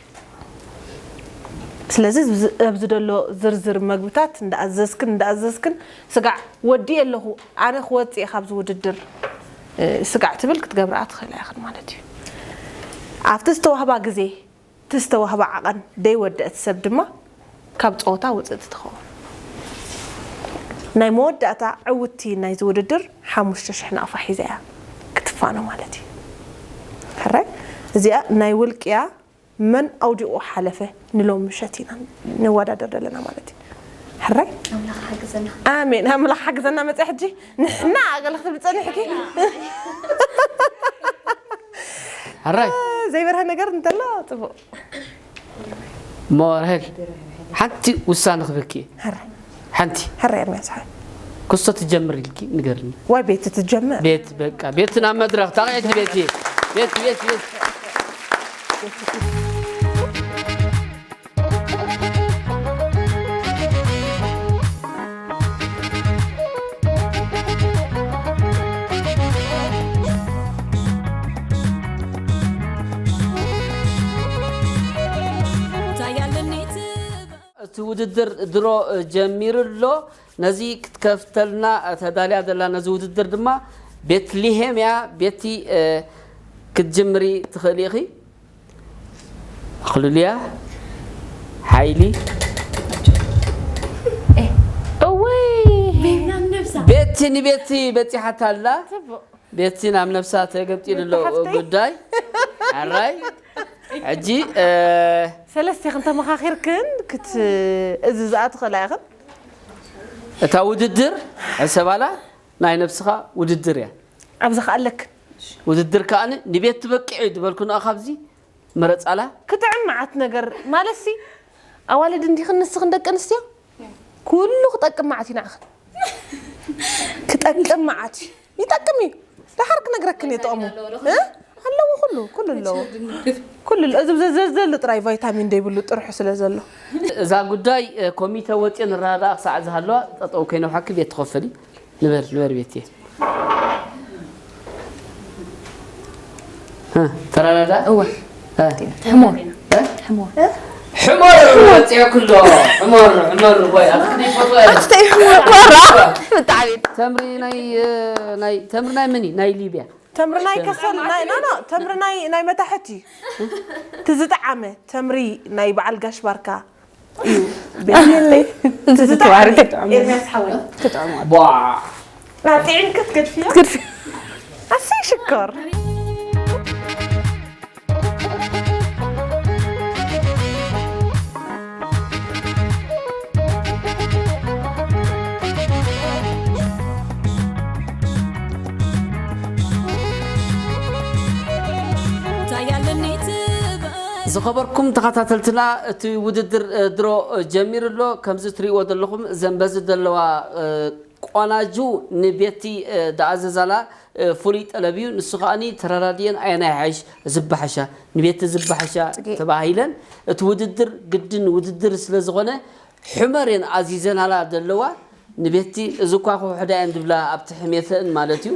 ስለዚ ኣብዚ፣ ኣብዚ ዘሎ ዝርዝር መግብታት እንዳኣዘዝክን፣ እንዳኣዘዝክን ስጋዕ ወዲኤ ኣለኹ፣ ኣነ ክወጽእ እየ ካብዚ ውድድር፣ እ፣ ስጋዕ ትብል ክትገብርኣ ትኽእላ ኢኽን ማለት እዩ። ኣብቲ ዝተዋህባ ግዜ፣ እቲ ዝተዋህባ ዓቐን ደይወደአት ሰብ ድማ ካብ ጸወታ ውጽእቲ ትኸውን። ናይ መወዳእታ ዕውትቲ ናይዚ ውድድር ሓሙሽተ ሽሕ ናቕፋ ሒዛ እያ ክትፋኖ ማለት እዩ። ሕራይ፣ እዚኣ ናይ ውልቅያ መን ኣውዲቑ ሓለፈ ንሎም ምሸት ኢና ንወዳደር ዘለና ማለት እዩ። ሕራይ? ኣምላኽ ሓግዘና። ኣሜን። ኣምላኽ ሓግዘና መጸ ሕጂ ንሕና ኣገለ ክትብል ጸኒሕኪ። ሕራይ? ዘይበርሀ ነገር እንተሎ ጽቡቕ። እሞ ራሄል፣ ሓንቲ ውሳነ ክበኪ። ሕራይ። ሓንቲ። ሕራይ ኤርምያስ ሓይ። ክስቶ ትጀምር ኢልኪ ንገርኒ። ዋይ ቤት ትጀምር? ቤት በቃ፣ ቤት ናብ መድረኽ፣ ታቒ ሕጂ ቤት፣ ቤት፣ ቤት፣ ቤት። እቲ ውድድር ድሮ ጀሚሩ ኣሎ። ነዚ ክትከፍተልና ተዳልያ ዘላ ነዚ ውድድር ድማ ቤትልሄም እያ። ቤቲ፣ እ፣ ክትጅምሪ ትኽእሊ ኢኺ። ኣኽሉልያ፣ ሓይሊ። እወይ። ቤቲ ንቤቲ በጺሓታ ኣላ። ጽቡቕ። ቤቲ ናብ ነብሳ ተገምጢሉ ኣሎ ቤቲ ሓፍተይ። ጉዳይ። ኣራይ። ሕጂ፣ እ፣ ሰለስቴኽን ተመኻኺርክን ክት-፣ እዚ ዝኣ ትኽእላ ኢኽን። እታ ውድድር ሕሰባላ ናይ ነብስኻ ውድድር እያ። ኣብዚ ከኣለክን። ውድድር ከኣ ንቤት ትበቅዕ እዩ ዝበልኩ ንኣ ካብዚ መረጻላ። ክጥዕም መዓት ነገር ማለትሲ ኣዋልድ እንዲኽን ንስኽን ደቂ ኣንስትዮ ኩሉ ክጠቅም መዓት እዩ ንዓኽን። ክጠቅም መዓት እዩ። ይጠቅም እዩ። ደሓር ክነግረክን እየ ጥቕሙ። እ? ኣለዎ ኩሉ፣ ኩሉ ኣለዎ። ኩሉ ኣለዎ። እዚ ዘዘዘሉ ጥራይ ቫይታሚን ዘይብሉ ጥርሑ ስለ ዘሎ። እዛ ጉዳይ፣ እ፣ ኮሚተ ወፂኡ ንረዳዳእ ክሳዕ ዝሃለዋ ጠጠው ከይነውሓኪ ቤት ትኸፈሊ። ንበር፣ ንበር ቤትየ። እ፣ ተረዳዳ? እወ። እ። ሕሞር። እ? ሕሞር። ሕሞር ወፂኡ ኩሎ። ሕሞር፣ ሕሞር፣ ወይ፣ ኣቲ ክንደይ ፈትዋ እየ። ኣቲ ተይ ሕሞር። ማራ። ብጣዕሚ። ተምሪ ናይ፣ እ፣ ናይ፣ ተምሪ ናይ መን እዩ? ናይ ሊብያ። ተምሪ ናይ ከሰል፣ ናይ፣ ኖ፣ ኖ፣ ተምሪ ናይ፣ ናይ መታሕት እዩ። እቲ ዝጠዓመ ተምሪ ናይ በዓል ጋሽ ባርካ እዩ። ኣየለይ። እዚ ትዝታ ተዋሪ ዓመት። ትጥዕሙ። ኤርምያስ ሓወይ። ትጥዕሙ። ቧ። ኣጥዒምኪ ክትገድፍዮ? ክትገድፊ። ኣሰይ ሽኮር። ዝኸበርኩም ተኸታተልትና፣ እቲ ውድድር ድሮ ጀሚሩ ኣሎ። ከምዚ ትርእይዎ ዘለኹም ዘንበዚ ዘለዋ ቆናጁ ንቤቲ ደኣዘዛላ ፍሉይ ጠለብ እዩ። ንሱ ከኣኒ ተረዳድየን ኣየናይ ይሓይሽ ዝባሓሻ ንቤቲ ዝባሓሻ ተባሂለን እቲ ውድድር ግድን ውድድር ስለ ዝኾነ ሕመር እየን ኣዚዘናላ ዘለዋ ንቤቲ። እዚ እኳ ክውሕዳ እየን ዝብላ ኣብቲ ሕሜተን ማለት እዩ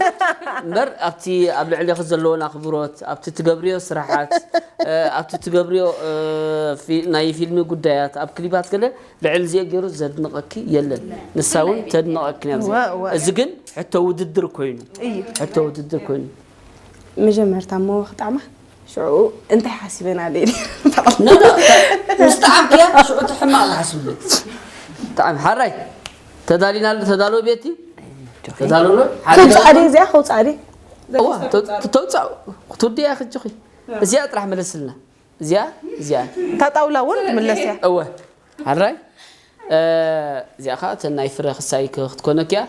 እምበር ኣብቲ ኣብ ልዕሌኺ ዘለወን ኣኽብሮት ኣብቲ ትገብርዮ ስራሓት ኣብቲ ትገብርዮ ናይ ፊልሚ ጉዳያት ኣብ ክሊባት ገለ ልዕሊ እዚኦ ገይሩ ዘድንቐኪ የለን። ንሳ እውን ተድንቐኪ ኣብዚ። እዚ ግን ሕቶ ውድድር ኮይኑ ሕቶ ውድድር ኮይኑ መጀመርታ እሞ ክጣዕማ ሽዑ እንታይ ሓሲበና ደይ ምስ ጣዕምክያ ሽዑ እቲ ሕማቕ ዝሓስብሉ ጣዕሚ ሓራይ ተዳሊና ኣሎ ተዳሎ ቤቲ ተዳሎ ኣሎ ሓደ ከውፃ ደይ እዚኣ ከውፃ ደይ እዋ ተውፃ ክትውድያ ክጅኺ እዚኣ ጥራሕ መለስልና እዚኣ እዚኣ እታ ጣውላ እውን ትምለስ እያ እወ ሓራይ እዚኣ ከዓ እተን ናይ ፍረ ክሳይ ክትኮነኪያ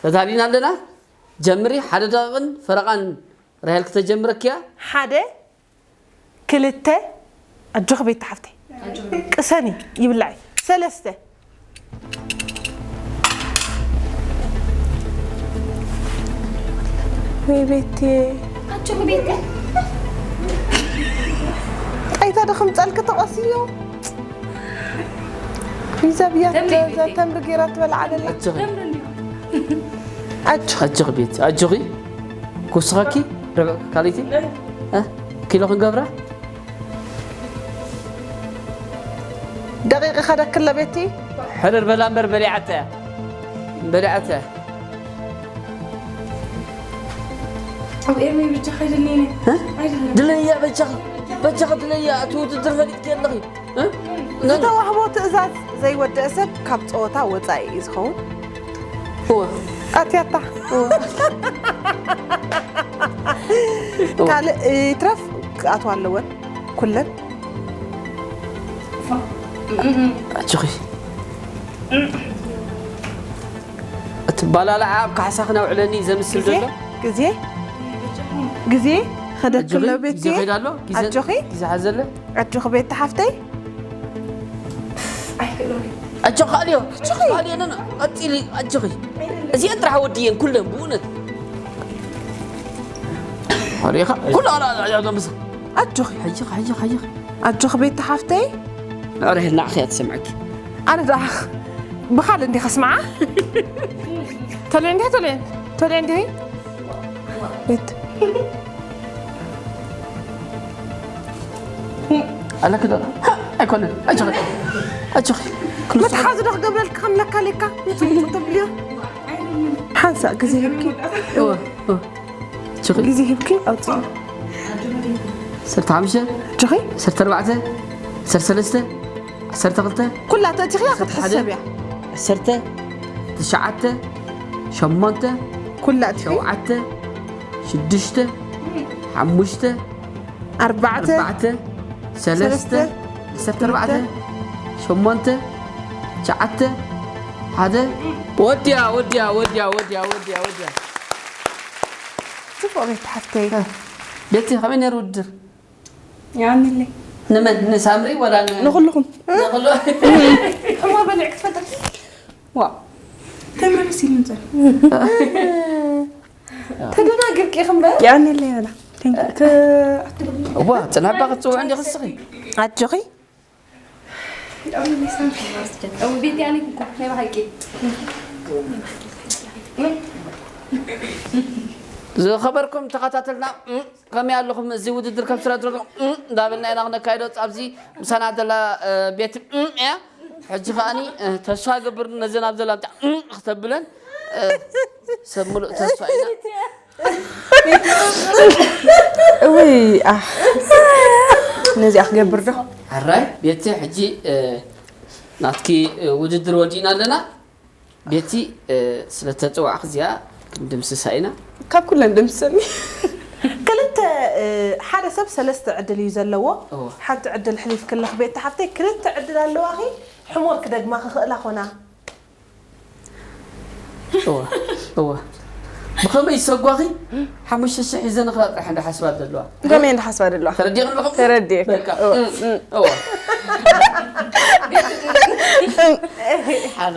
ተዳሊና ኣለና ጀምሪ ሓደ ደቂቕን ፈረቓን ራሄል ክተጀምረኪያ ሓደ ክልተ ኣጆኺ ቤት ሓፍተይ ቅሰኒ ይብላዕ ሰለስተ ወይ ቤቴ ኣጆኺ ቤቴ ጣይታ ደኽም ጸልክ ተቐስዮ ሪዛ ብያ ተምሪ ገይራ ትበልዓ ደላ ኣጆኺ ቤቲ ኣጆኺ ክውስኸኪ ርብዕ ካልይቲ ኪሎ ክንገብራ ደቂቂ ከደክለ ቤቲ ሕርር በላ እምበር በሊዓተ እያ በሊዓተ እያ ኣብ ኤርሚ ብቻ ከይድልኒ ድለያ በጃኺ በጃኺ ድለያ እቲ ውድድር ፈሊጥኪ ኣለኺ ዝተዋህቦ ትእዛዝ ዘይወደአ ሰብ ካብ ፀወታ ወፃኢ እዩ ዝኸውን ኣትያታ ካልእ ይትረፍ ክኣትዋ ኣለወን ኩለን ኣጆኺ እቲ ባላልዓ ኣብ ካሕሳ ክነውዕለኒ ዘምስል ዘሎ ግዜ ግዜ ከደክሎ ቤት ጊዜ ከይዳሎ ኣጆኺ ጊዜ ሓዘለ ኣጆኺ ቤት ሓፍተይ ኣጆኺ ኣልዮ ኣጆኺ ኣልዮ ነና ቀፂሊ ኣጆኺ እዚአን ጥራሕ ወድየን ኩለን ብእውነት ኣሪኻ ኩሉ ኣላ ኣላ ኣላ ኣላ ኣጆኺ ሕጂ ሕጂ ሕጂ ኣጆኺ ቤት ሓፍተይ ኣረ ናዕኺ እያ ትሰምዐኪ ኣነ ደኣ ብኻል እንዲኻ ስምዓ ተልዮ እንዲኻ ተልዮ ተልዮ እንዲኺ ቤት ኣለኪ ዶ ኣይኮነን ኣጆኺ ኣጆኺ መትሓዚ ዶ ክገብረልካ ከም ለካሊካ ውፅእ ውፅእ ተብልዮ ሓንሳእ ግዜ ህብኪ እወ እወ ችኺ ግዜ ሂብኪ ኣውፅኢ። ዓሰርተ ሓሙሽተ ችኺ ዓሰርተ ኣርባዕተ ዓሰርተ ሰለስተ ዓሰርተ ክልተ ኩላ ተእቲኽያ ክትሕሰብ እያ። ዓሰርተ ትሽዓተ ሸሞንተ ኩላ እቲኺ ሸውዓተ ሽዱሽተ ሓሙሽተ ኣርባዕተ ኣርባዕተ ሰለስተ ዓሰርተ ኣርባዕተ ሸሞንተ ትሽዓተ ሓደ ወድያ ወድያ ወድያ ወድያ ወድያ ወድያ ጽቡቕ ቤት ሓፍተይ ቤቲ ከመይ ነይሩ ውድድር ያንለይ ንመን ንሳምሪ ወላ ን- ንኹልኹም ንኹሉ እሞ በልዕ ክትፈጥር ዋ ተምሪ መሲሉ ንጸር ተደናግርኪ ኢኺ እምበር ያንለይ በላ እዋ ጽናባ ክትጽውዕ እንዲኺ እስኺ ኣጆኺ ዝኸበርኩም ተኸታተልና ከመይ ኣለኹም? እዚ ውድድር ከም ስራ ድረኩም እንዳበልና ኢና ክነካይዶ ኣብዚ ምሳና ዘላ ቤት እያ። ሕጂ ከኣኒ ተስፋ ገብር ነዘን ኣብ ዘላ ብጣዕ ክተብለን ሰብ ምሉእ ተስፋ ኢና። እውይ ኣህ ነዚኣ ክገብር ዶ? ሕራይ ቤቲ ሕጂ ናትኪ ውድድር ወዲእና ኣለና። ቤቲ ስለተፀዋዕኺ እዚኣ ክንድምስሳ ኢና። ካብ ኩለን ድምስሰኒ። ክልተ ሓደ ሰብ ሰለስተ ዕድል እዩ ዘለዎ። ሓንቲ ዕድል ሕሊፍክለኺ ቤቲ ሓፍተይ ክልተ ዕድል ኣለዋኺ። ሕሞር ክደግማ ክኽእላ ኾና። እወ እወ ብኸመይ ዝሰጓኺ ሓሙሽተ ሽሕ ሒዘ ንኽላ ጥራሕ እንዳ ሓስባ ዘለዋ። ከመይ እንዳ ሓስባ ዘለዋ። ተረዲእኽን ኣለኹም? ተረዲእክ። በቃ። እወ። እም፣ እወ። ሓደ።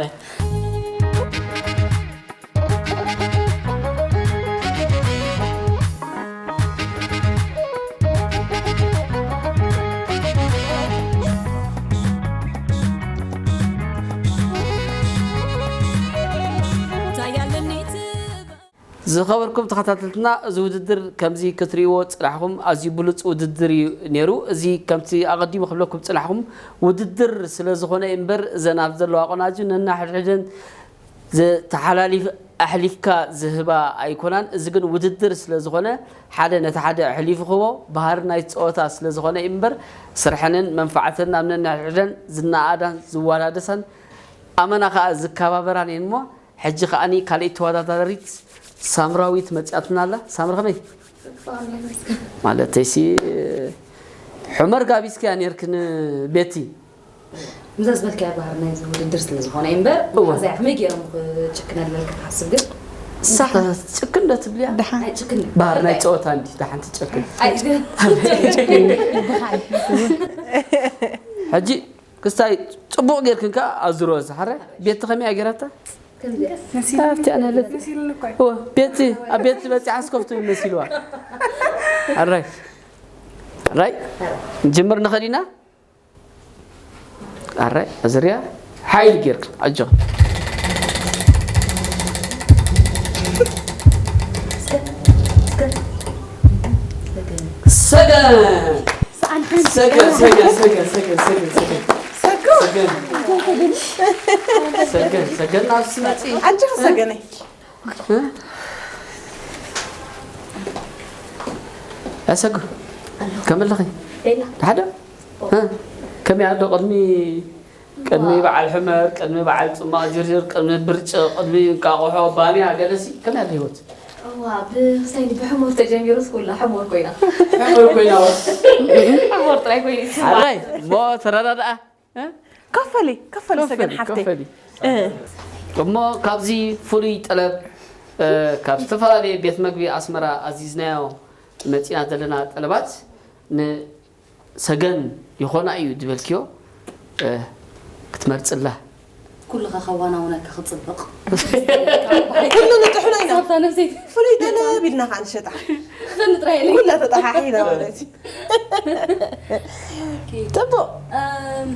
ዝኸበርኩም ተኸታተልትና፣ እዚ ውድድር ከምዚ ክትርእይዎ ዝጸናሕኩም ኣዝዩ ብሉጽ ውድድር እዩ ነይሩ። እዚ ከምቲ ኣቐዲሙ ክብለኩም ዝጸናሕኩም ውድድር ስለ ዝኾነ እዩ እምበር፣ እዘን ኣብ ዘለዋ ቆናጁ ነናሕድሕደን ዝተሓላሊፍ ኣሕሊፍካ ዝህባ ኣይኮናን። እዚ ግን ውድድር ስለ ዝኾነ ሓደ ነቲ ሓደ ኣሕሊፉ ክህቦ ባህሪ ናይቲ ጸወታ ስለ ዝኾነ እዩ እምበር፣ ስርሐንን መንፋዓተን ኣብ ነናሕድሕደን ዝነኣኣዳን ዝወዳደሳን ኣመና ከኣ ዝከባበራን እየን እሞ፣ ሕጂ ከኣኒ ካልኣይቲ ተወዳዳሪት ሳምራዊት መጺኣትና ኣላ። ሳምሪ ከመይ? ማለተይሲ፣ ሑመር ጋቢዝክያ ኔርክን ቤቲ? ምዛ ዝበልካያ ባህር ናይዚ ውድድር ስለ ዝኾነ እዩ እምበር፣ እወ። እዚኣ ከመይ ገይሮም ክጭክና ዝበልካ ትሓስብ ግን? ሳኻ ጭክን ዶ ትብልያ? ደሓን። ኣይ፣ ጭክን። ባህር ናይ ጸወታ እንዲ፣ ደሓን ትጨክን። ኣይ፣ ሕጂ ክስታይ ጽቡቕ ጌርክን ከኣ ኣዝሮ ዝሓረ ቤቲ ከመይ እያ ጌራታ? ከምዚ። ኣብቲ ኣነ ለብ-፣ መሲሉኒ እኮ እዩ። እወ፣ ቤቲ፣ ኣብ ቤቲ በጺሓ ስከፍቱ መሲልዋ። ኣራይ። ኣራይ። ጅምር ንኸዲና? ኣራይ፣ ኣዝርያ። ሓይሊ ጌርክ፣ ኣጆ። ሰገን። ሰገን፣ ሰገን፣ ሰገን፣ ሰገን፣ ሰገን፣ ሰገን። ሰገን። ሰገን፣ ሰገን፣ ናብ ስመጺ። ኣጆኺ ሰገነይ። ኣሰጉ፣ ከመይ ኣለኺ? ደሓን ዶ? ከመይ ኣሎ? ቅድሚ፣ ቅድሚ በዓል ሕመር፣ ቅድሚ በዓል ጽማቕ ጅርጅር፣ ቅድሚ ብርጭቕ፣ ቅድሚ እንቃቑሖ፣ ባንያ፣ ገለሲ፣ ከመይ ኣሎ ህይወት? እዋ፣ ብክስታይ ብሕሞር ተጀሚሩስ ኩላ ሕሞር ኮይና። ሕመር ኮይና ወ-፣ ሕሞር ጥራይ ኮይኑ ይስማዕ። ሓራይ፣ እሞ ተረዳድኣ። እ? ከፈሊ፣ ከፈሊ ሰገን ሓፍተይ። ከፈሊ። እሞ ካብዚ ፍሉይ ጠለብ፣ እ፣ ካብ ዝተፈላለየ ቤት መግቢ ኣስመራ ኣዚዝናዮ መጺና ዘለና ጠለባት ንሰገን ይኾና እዩ ዝበልክዮ፣ እ፣ ክትመርጽላ። ኩልኻ ከዋናውነካ ክጽብቕ። ኩሉ ንጥሕኖ ኢና። ሳብታ ነብሰይቲ ፍሉይ ጠለብ ኢልና ከዓ ንሸጣ። ክፈኒ ጥራይ ኢለ። ኩላ ተጠሓሒና ማለት እዩ። ጽቡቕ። እም፣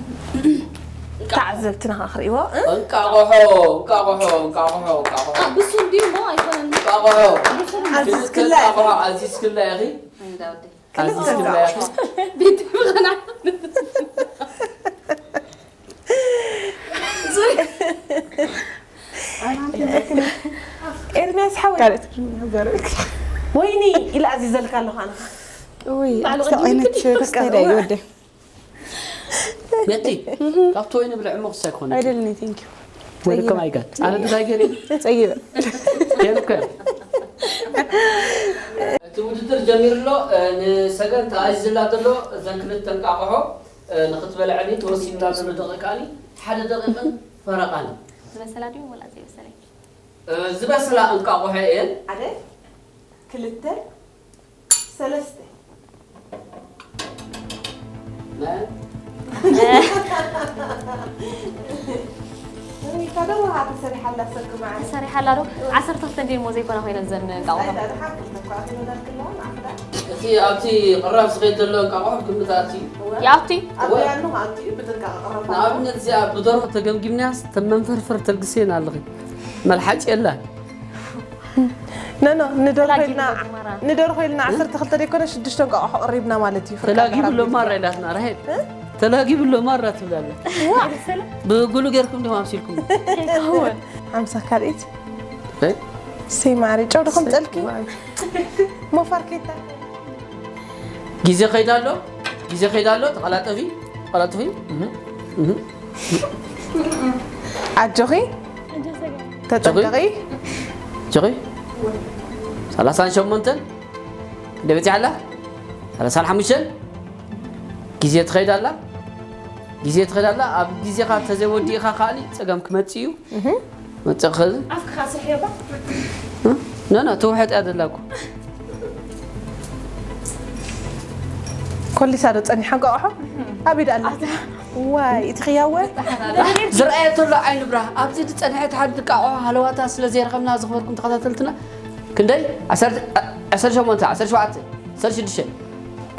ተዓዘብትና ከዓ ክርእይዎ። እ? እንቃቑሖ፣ እንቃቑሖ፣ እንቃቑሖ፣ እንቃቑሖ። አ፣ ብሱል ድዩ እሞ ኣይኮነን። እንቃቑሖ። ኣዚዝክላ ክልተ እንቃቑሖ ኣዚዝክላ ኢኺ? እንዳ ወደይ። ክልተ ኣዚዝክላ ኢኺ? ቤት ምኸና። ኤርሚያስ ሓወይ። ካልእ ትግርኛ በርክ። ወይኒ ኢለ ኣዚዘልካ ኣለኹ ኣነ። ውይ ባዕሉ ኣቲ ቅድሚ ዓይነት ቅድሚ ክስታይ ዳዩ ወደ ቤቲ፣ ካብቲ ወይኒ ብልዕ እሞ ክስታይ ክኾን እዩ። ኣይደልኒ ቴንክ ዩ ወደ ከማይ ጋር። ኣነ እንታይ ገይረ? ጸጊበ ገይሩ እኮ። እቲ ውድድር ጀሚሩ ኣሎ። እ፣ ንሰገን ተኣዚዝላ ዘሎ እዘን ክልተ እንቃቑሖ፣ እ፣ ንኽትበልዐኒ ተወሲኑላ ዘሎ ደቂቃኒ ሓደ ደቂቕን ፈረቓን። ዝበሰላ ድዩ ወላ ዘይበሰለ? እ፣ ዝበሰላ እንቃቑሖ እየን። ሓደ፣ ክልተ፣ ሰለስተ። መን? ወይ፣ ካዶ ውሃ ተሰሪሓላ ሰክማ። ተሰሪሓላ ዶ? ዓሰርተ ክልተ እንዲሞ ዘይኮና ኮይነን ዘን እንቃቑሖ። እቲ ኣብቲ ቅራብ ዝኸይድ ዘሎ እንቃቑሖ ግምት ኣቲ። ይኣቲ? ኣብያኑ ኣቲ ብጥንቃቐ ቅረብ። ንኣብነት እዚኣ ብደርሆ ተገምጊምናያስ ተመንፈርፈር ተልግስየን ኣለኺ። መልሓጭ የላን። ኖ፣ ኖ፣ ንደርሆ ተላጊቡ ኢልና መጀመርያ። ንደርሆ ኢልና ዓሰርተ ክልተ ደይኮነ ሽዱሽተ እንቃቑሖ ቀሪብና ማለት እዩ። ተላጊቡ ኣሎ ማራ ኢላትና ራሄል። ተላጊቡ ኣሎ ማራ ትብል ኣላ። ብጉሉ ጌርኩም ዲኹም ኣምሲልኩም? ከይከውን። ሓምሳ ካልኢት እ? ሰይ ማሪ ጨው ድኹም ጸልኪ ሞፋር ከይታ ግዜ ከይዳ ኣሎ፣ ግዜ ከይዳ ኣሎ። ተቐላጠፊ፣ ተቐላጠፊ። እህ፣ እህ። ኣጆኺ ተጠንቀቒ። ጆኺ ሰላሳን ሸሞንተን ክንደይ በፂሓ ኣላ? ሰላሳን ሓሙሽተን። ግዜ ትኸይድ ኣላ፣ ግዜ ትኸይድ ኣላ። ኣብ ግዜኻ ተዘይወዲእኻ ከኣኒ ፀገም ክመፅእ እዩ። መፅእ ክኸዚ ኣፍካ ስሕዮ ባ። ኖ ኖ ትውሕጥ እያ ዘላ እኮ። ኮሊሳ ዶ ጸኒሓ እንቋቑሖ? ኣብ ኢዳ ኣላ። ዋይ፣ እቲ ኽያወ? ዝረኣየ ተሎ ዓይኒ ብራህ። ኣብዚ ዝጸንሐት ሓንቲ እንቋቑሖ ሃለዋታ ስለ ዘይረኸብና ዝኽበርኩም ተኸታተልትና። ክንደይ? ዓሰርተ፣ ዓሰርተ ሸሞንተ፣ ዓሰርተ ሸውዓተ፣ ዓሰርተ ሽዱሽተ፣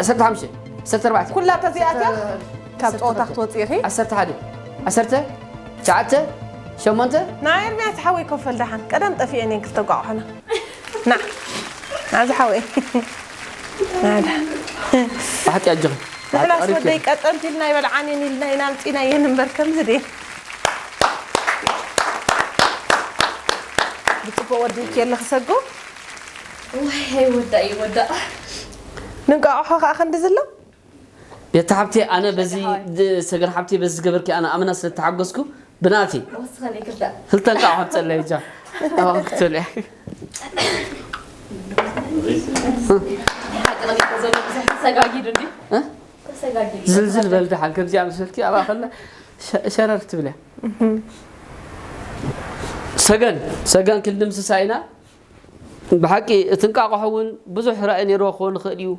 ዓሰርተ ሓሙሽተ፣ ዓሰርተ ኣርባዕተ፣ ኩላ ተዚኣትያ? ዓሰርተ፣ ካብ ጸወታ ክትወጽኢ ኢኺ? ዓሰርተ ሓደ፣ ዓሰርተ፣ ትሽዓተ፣ ሸሞንተ። ንዓ ኤርምያስ ሓወይ ኮፈል ደሓን። ቀደም ጠፊኤን እየን ክልተ እንቋቑሖና። ና፣ ና ዝሓወይ። ና፣ ና። ብሓቂ ኣጆኺ። ንሕናስ ቀሪብኪ። ወደይ ቀጠንቲ ኢልና ኣይበልዓን እየን ኢልና ኢና ኣምጺናየን እምበር ከምዚ ድየን? ብጽቡቕ ወዲእኪ ኣለኺ ሰጉ። ዋይ፣ ኣይወዳእ፣ ይወዳእ። ንንቋቑሖ ከኣ ክንድዚ ኣሎ? ቤታ ሓብቲ፣ ኣነ በዚ ሰገን ሓብቲ በዚ ዝገበርኪ ኣነ ኣመና ስለ ተሓጎስኩ ብናቲ ወስኸን ይክዳ። ክልተ እንቋቑሖ ትጸለይ ብቻ። ኣዎ፣ ክትበልዒ። ሓቂ ለሚኮ ዘሎ ብዙሕ ተሰጋጊዱ እንዲ? እ? ተሰጋጊዱ። ዝልዝል በል ደሓን፣ ከምዚኣ ምስ በልኪ ኣብኣ ከላ ሸ-፣ ሸረር ትብልያ። ሰገን፣ ሰገን ክንድምስሳ ኢና። ብሓቂ እቲ እንቋቑሖ እውን ብዙሕ ራእይ ነይርዎ ክኸውን ይኽእል እዩ።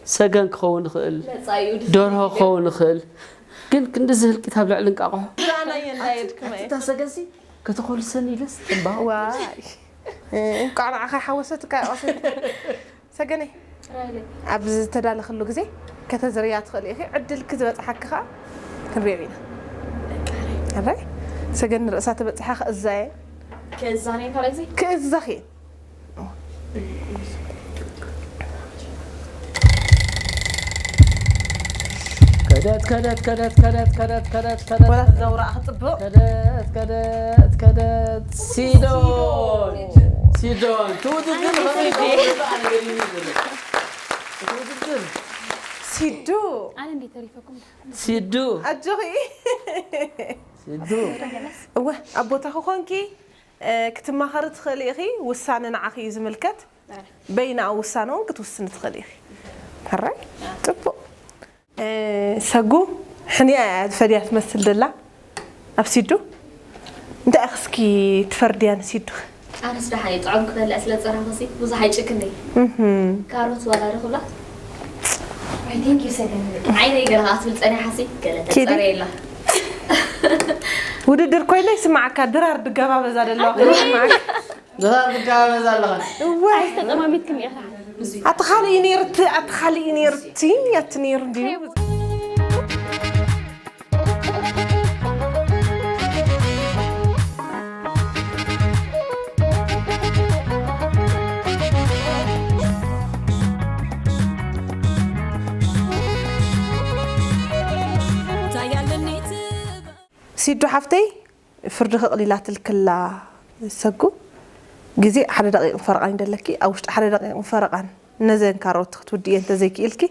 ሰገን ክኸውን ይኽእል፣ መጻኢኡ ድሕሪ ደርሆ ክኸውን ይኽእል። ግን ክንድዚ ህልቂት ኣብ ልዕሊ እንቋቑሖ። ራእናዮ እንዳየድክመ። ኣታ ሰገንሲ ከተኾልሰኒ ኢለስ ጽባቕ። ዋይ። እንቋዕ ንዓኻ ሓወሰትካ ይቐስን። ሰገነይ፣ ራይለይ። ኣብ ዝተዳለኽሉ ግዜ ከተዝርያ ትኽእሊ ኢኺ። ዕድልኪ ዝበጽሓኪ ኸኣ ክንሪኦ ኢና። ኣራይ፣ ሰገን ንርእሳ ተበጺሓ ክእዛየ። ክእዛነ ካልኣይ ግዜ? ክእዛኺ። ከደት፣ ከደት፣ ከደት፣ ከደት፣ ከደት፣ ከደት፣ ከደት። ወላ ዘውራእ ክጽብቕ። ከደት፣ ከደት፣ ከደት። ሲዶን። ሲዶን። ትውድድር ከመይ ይገብሩ? ኣነ ገሪሙኒ ዘሎ። ትውድድር። ሲዱ። ኣነ እንዴት ተሪፈኩም? ሲዱ። ኣጆኺ። ሲዱ። እወ፣ ኣብ ቦታኺ ኮንኪ፣ እ፣ ክትማኸሪ ትኽእሊ ኢኺ። ውሳነ ንዓኺ እዩ ዝምልከት። በይና ውሳነ እውን ክትውስኒ ትኽእሊ ኢኺ። ሕራይ? ጽቡቕ። እ፣ ሰጉ፣ ሕንያ እያ ዝፈድያ ትመስል ደላ ኣብ ሲዱ። እንታይ ኢኺ እስኪ ትፈርድያ ንሲዱ? ኣነስ ደሓን እየ፣ ጥዑም ክበልዕ ስለ ዝጸናኹሲ ብዙሕ ኣይጭክንይ። እህም። ካሮት ዋላ ዶ ክብላ? ኣይ፣ ቴንክ ዩ ሰገን። ዓይነይ ገለ ከኣ ትብል ጸኒሓሲ፣ ገለ ኪዲ? ተጸረየላ። ውድድር ኮይነ ይስማዓካ፣ ድራር ድጋባበዛ ደለዋ ኮይኑ ይስማዓካ። ድራር ድጋባበዛ ኣለኻ። እዋይ። ኣይተጠማሚትክን ኢኻ። ኣቲ ካልእ እዩ ነይሩ እቲ፣ ኣቲ ካልእ እዩ ነይሩ እቲ፣ ኣቲ ነይሩ እንድዩ። እንታይ ኣለኒ ትብል? ሲዱ ሓፍተይ፣ ፍርዲ ከቕሊላትልክላ ሰጉ፣ ግዜ ሓደ ደቂቕን ፈረቓን ይደለኪ። ኣብ ውሽጢ ሓደ ደቂቕን ፈረቓን ነዘን ካሮት ክትውድእየን እንተዘይክኢልኪ፣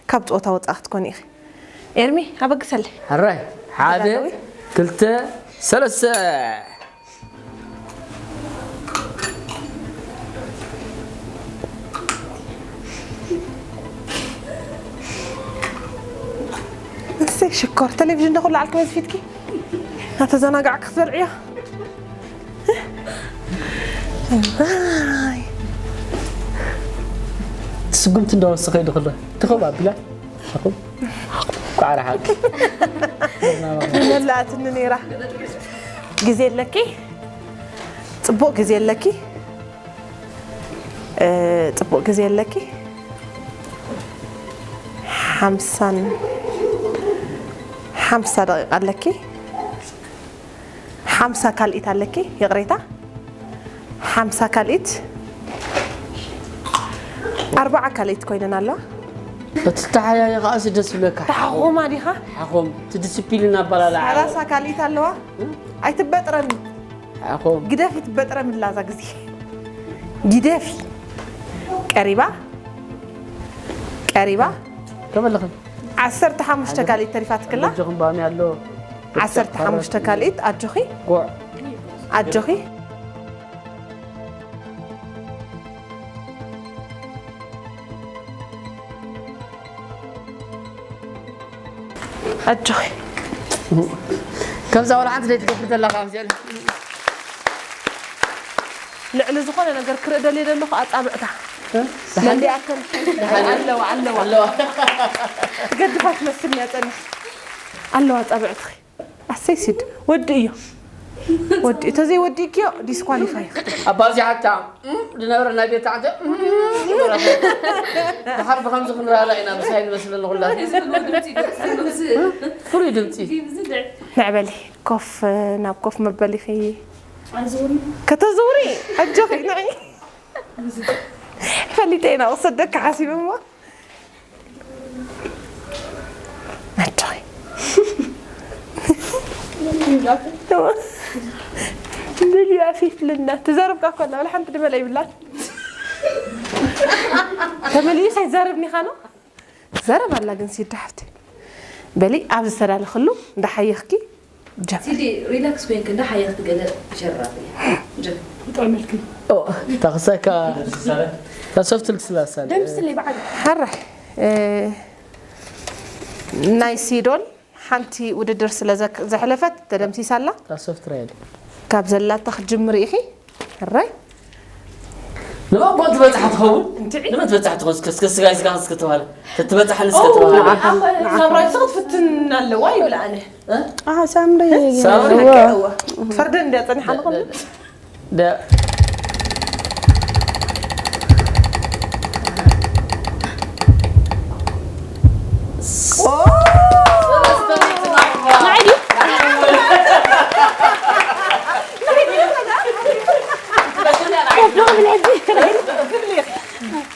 ካብ ጸወታ ወጻኢ ክትኮኒ ኢኺ። ኤርሚ፣ ኣበግሰለይ። ሕራይ፣ ሓደ፣ ተጋደዊ። ክልተ፣ ሰለስተ። እሰይ ሽኮር፣ ቴሌቪዥን ዶ ክልዓልኪ በዚ ፊትኪ? እናተዘናጋዕኪ ክትበልዕዮ። ኣይ። ስጉምቲ እንዳወሰኸ ይድኽሎ። ትኸው ኣቢላ። ኣኹም። ቋዕራ ሓቂ። መላእትኒ ነይራ። ግዜ ኣለኪ? ጽቡቕ ግዜ ኣለኪ? እ፣ ጽቡቕ ግዜ ኣለኪ። ሓምሳን፣ ሓምሳ ደቂቃ ኣለኪ። ሓምሳ ካልኢት ኣለኪ፣ ይቕሬታ። ሓምሳ ካልኢት። ኣርባዓ ካልኢት ኮይነን ኣለዋ። እቲ ተሓያየ ከኣ ደስ ይብለካ። ተሓኾማ ዲኻ? ሓኾም፣ እቲ ዲስፕሊን ኣባላልዓ። ሰላሳ ካልኢት ኣለዋ። እ? ኣይትበጥረኒ። ሓኾም። ግደፊ ትበጥረምላ እዛ ግዜ። ግደፊ። ቀሪባ። ቀሪባ። ከመለኽን? ዓሰርተ ሓሙሽተ ካልኢት ተሪፋትክላ። ኣጆኽን ባሚ ኣሎ። ዓሰርተ ሓሙሽተ ካልኢት ኣጆኺ። ጎዕ። ኣጆኺ። ኣጆኺ። ከምዛ ወላ ሓንቲ ዘይትገብር ዘለኻ፣ ኣምስያ። ልዕሊ ዝኾነ ነገር ክርኢ ደልየ ዘለኹ ኣጻብዕታ። መሊኣተን። ኣለዋ፣ ኣለዋ። ገድፋ ትመስል እያ ጸኒሕ። ኣለዋ ኣጻብዕትኺ። ኣሰይ ሲድ። ወዲ እዮ። ወዲ፣ ተዘይ ወዲ እዮ፣ ዲስኳሊፋይ። ኣባዚሓታ፣ እም፣ ዝነበረ ናይ ቤት ዓንተ፣ እም፣ ድሓር ብኸምዚ ክንረኣላ ኢና፣ ምሳይ ንመስለኒ ኩላትና። ፍሉይ ድምፂ። ንዕበሊ፣ ኮፍ፣ ናብ ኮፍ መበሊኺ። ኣይዞን። ከተዝውሪ፣ ኣጆኺ፣ ንዒ። ፈሊጠ ኢና፣ ክሰደካ ሓሲበ እሞ። ኣጆኺ። መሊኣ ፊት ልና፣ ትዘርብ እኳ ኮላ፣ ወላ ሓንቲ ድመላ ይብላን። ተመሊኡ ሳይዛረብኒ ኻኖ? ትዛረብ ኣላ ግን ሲዳ ሓፍቲ። በሊ፣ ኣብ ዝተዳለኽሉ፣ እንዳሓየኽኪ፣ ጀምሪ። ሲዲ፣ ሪላክስ ኮይንክ፣ እንዳሓየኽቲ ገለ ጀራቢ። ጀምሪ። ብጣዕሚ መልክም። ኦ፣ ታኽሳካ፣ ታሶፍት ልክስላሳ። ደምስለይ በዓል። ሓራይ፣ እ፣ ናይ ሲዶል ሓንቲ ውድድር ስለ ዘክ-፣ ዘሕለፈት ተደምሲሳ ኣላ። ታሶፍት ራይድ። ካብ ዘላታ ክትጅምሪ ኢኺ። ሕራይ። ንመን ኮን ትበጽሕ ትኸውን? እንድዒ። ንመን ትበጽሕ ትኸውን? እስከ፣ እስከ ስጋይ ስጋ እስከ ተባለ። ተትበጽሕ ንስከ ተባለ። ንዓኻ፣ ንዓኻ። ሳምራይ ስቕ ትፍትን ኣለዋ ይብል ኣነ። እ? ኣሃ፣ ሳምሪ። ሳምሪ። እዋ። እዋ። ፈርደን እንድያ ጸኒሓ ንኹሉ። ደ-፣ ኦ!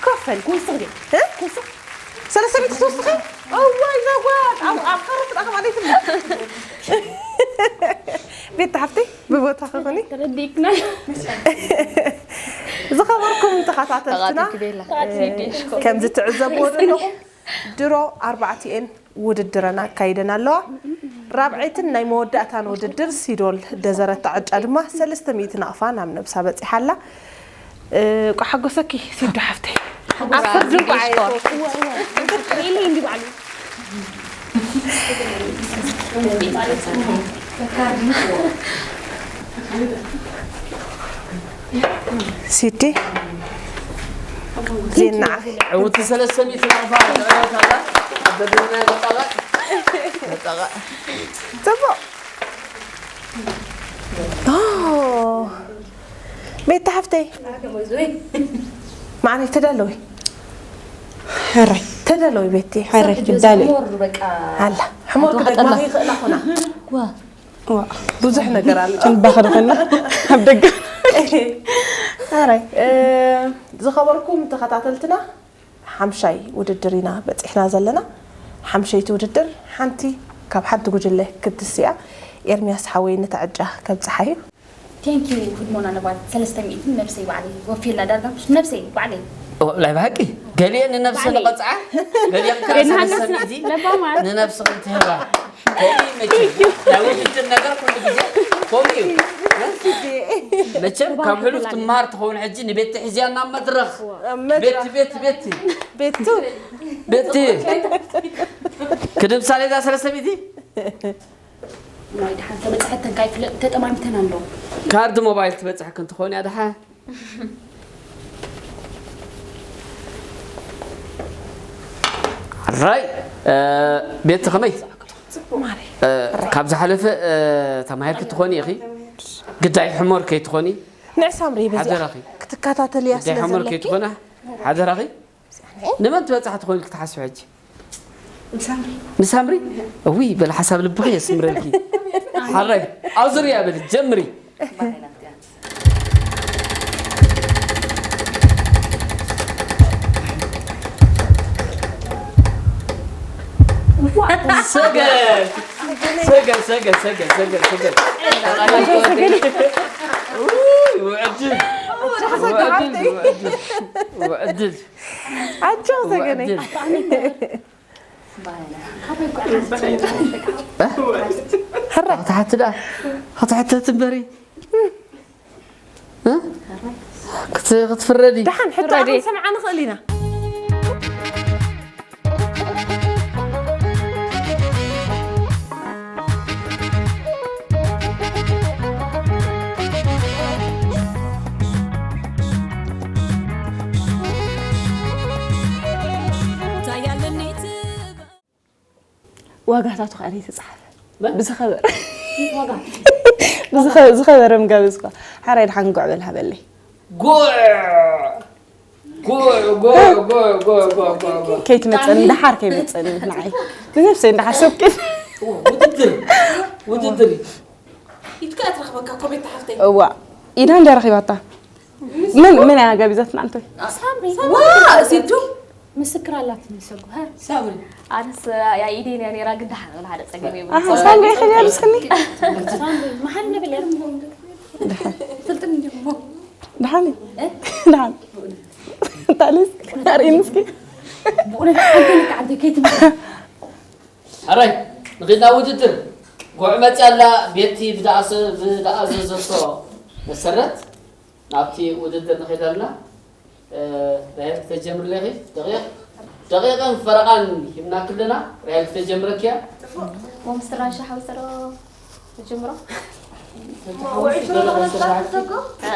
ኮፈል፣ ኩንስኽ ድየ? እ? ኩንስኽ? ሰለስተ ሚእቲ ትወስኺ? እዋይ ዘጓል! ኣብ፣ ኣብ ካሮት ደኣ ከማን ኣይትብሊ። ቤት ሓፍተይ፣ ብቦታኺ ኩኒ። ተረዲእክና። ዝኸበርኩም ተኸታተልትና፣ ተቓጢቲ ቤላ። ከምዚ ትዕዘብዎ ዘለኹም፣ ድሮ ኣርባዕቲኤን ውድድረን ኣካይደን ኣለዋ። ራብዐይትን ናይ መወዳእታን ውድድር ሲዶል ደዘረታ ዕጫ ድማ ሰለስተ ሚእቲ ናቕፋ ናብ ነብሳ በጺሓ ኣላ። እ፣ ቋ ሓጎሰኪ ሲዶ ሓፍተይ። ኣብ ፍርዲ እንቋዕ እየ። ኢሊ እንዲ ባዕሉ። ሲዲ ዜና ዓኺ። ዕውቲ ሰለስተ ሚእቲ ናቕፋ ትዕወት ኣላ። ኣብ ደድና በጣቓ። በጣቓ። ጽቡቕ። ኦ፣ ቤት ሓፍተይ። ማዕረይ ተዳለዊ። ሕራይ። ተዳለዊ ቤቲ። ሕራይ፣ ሰብ ትዳለ። ሕሞር በቃ። ኣላ። ሕሞር ኣቶ ክደግማ ሓጠላ። ይኽእላ ኹና። ዋ። ዋ። ብዙሕ ነገር ኣሎ። ጭልባ ከደ ኮይና ኣብ ደገ። ሕራይ። እ፣ ዝኸበርኩም ተኸታተልትና፣ ሓምሻይ ውድድር ኢና በጺሕና ዘለና። ሓምሸይቲ ውድድር ሓንቲ ካብ ሓንቲ ጉጅለ ክትስያ። ኤርሚያስ ሓወይ ነታ ዕጫ ከብጽሓ እዩ። ቴንክ ዩ ህድሞና ነባል ሰለስተ ሚእቲ ነብሰይ ባዕለይ ወፊላ ዳርጋ ነብሰይ ባዕለይ። ኦ፣ ናይ ብሓቂ ገሊአን ንነብሰን ባዕለይ። ንቐጽዓ፣ ገሊአን ከኣ የናሃለስ ሰለስተ ሚእቲ ለባማት። ንነብስኽን ትህባ። ከምኡ እዩ መቸም። ናይ ውድድር ነገር ኩሉ ግዜ ከምኡ እዩ። መቸም ካብ ሕሉፍ ትመሃር ትኸውን። ሕጂ ንቤት ትሕዝያ ናብ መድረኽ። መድረኽ። ቤት፣ ቤት፣ ቤት። ቤቱ። ቤት። ክድምሳሌ እዛ ሰለስተ ሚእቲ? ናይ ድሓን ተበጻሕተን ካይፍለጥ ተጠማሚተን ኣለዋ። ካርድ ሞባይል ትበጽሕክን ትኾን እያ ድሓን? ኣራይ፣ እ፣ ቤቲ ከመይ? እ፣ ካብ ዝሓለፈ፣ እ፣ ተማሂርኪ ትኾኒ ኢኺ? ግዳይ ሕሞር ከይትኾኒ? ንዕ ሳምሪ በዚኣ ሓደራኺ። ክትከታተልያ ግዳይ ስለ ሕሞር ዘለኪ። ከይትኾና ሓደራኺ። ንመን ትበጽሓ ትኾኒ ክትሓስቢ ሕጂ? ንሳምሪ። ንሳምሪ? እውይ፣ በል ሓሳብ ልብኺ የስምረልኪ። ሓራይ፣ ኣብ ዙርያ በሊ፣ ጀምሪ። ሰገድ! ሰገድ፣ ሰገድ፣ ሰገድ፣ ሰገድ፣ ሰገድ። ውይ፣ ውዕድል። ውዕድል፣ ውዕድል፣ ውዕድል። ኣጆ ሰገነይ። ውዕድል። ሕራ። ክትሓቲ ደኣ፣ ክትሕተት እምበሪ። እ? ክት-፣ ክትፍረዲ። ደሓን ሕቶ ፍረዲ። ክንሰምዓ ንኽእል ኢና። ዋጋታቱ ከኣ ዘይተጻሕፈ። መን? ብዝኸበረ። ዋጋ? ብዝኸ-፣ ዝኸበረ ምጋብዝ እኳ። ሓራይ ደሓን ጉዕ በል ሃበለይ። ጉዕ! ጉዕ፣ ጉዕ፣ ጉዕ፣ ጉዕ፣ ጉዕ፣ ጉዕ፣ ጉዕ። ከይትመጸኒ፣ ደሓር ከይመጸኒ ንዓይ። ንነብሰይ እንዳሓሰብክን። ውድድር፣ ውድድር። ኢድካ ትረኽበካ እኮ ቤት ሓፍተይ። እዋ፣ ኢዳ እንድያ ረኺባታ። ምን፣ ምን እያ ጋቢዛትና ኣንቶይ? ሳምሪ። ዋ፣ ሲዱ። ምስክር ኣላትኒ ሰጉ፣ ሀ? ሳምሪ። ኣነስ ያ ኢደን እያ ነይራ፣ ግን ደሓን ወላ ሓደ ጸገም የብሉን። ኣሃ፣ ሳምሪ፣ ከይዳ ምስክኒ። ሳምሪ፣ መሓን ነብለ። ፍልጥን እንዲሁም። ደሓን እዩ። እ? ደሓን። ታሊስ፣ ኣርእይኒ እስኪ። ብእውነት ሓንቲ ልክዕ ኣንተ ከይትምጣ። ሕራይ፣ ንኺድና ውድድር። ጉዕ መጽያ ኣላ፣ ቤቲ ብደኣሰ-፣ ብደኣዘዘቶ መሰረት ናብቲ ውድድር ንኸይድ ኣለና። እ፣ ራሄል ክተጀምር ኣለኺ። ደቂቕ፣ ደቂቕን ፈረቓን ሂብናኪ ኣለና። ራሄል ክተጀምረኪ እያ። ሞምስ ትራንሻ ሓዊሰ ዶ ትጅምሮ? ውዒ ሽሮ ለኸለካ ትሰጎ? እ?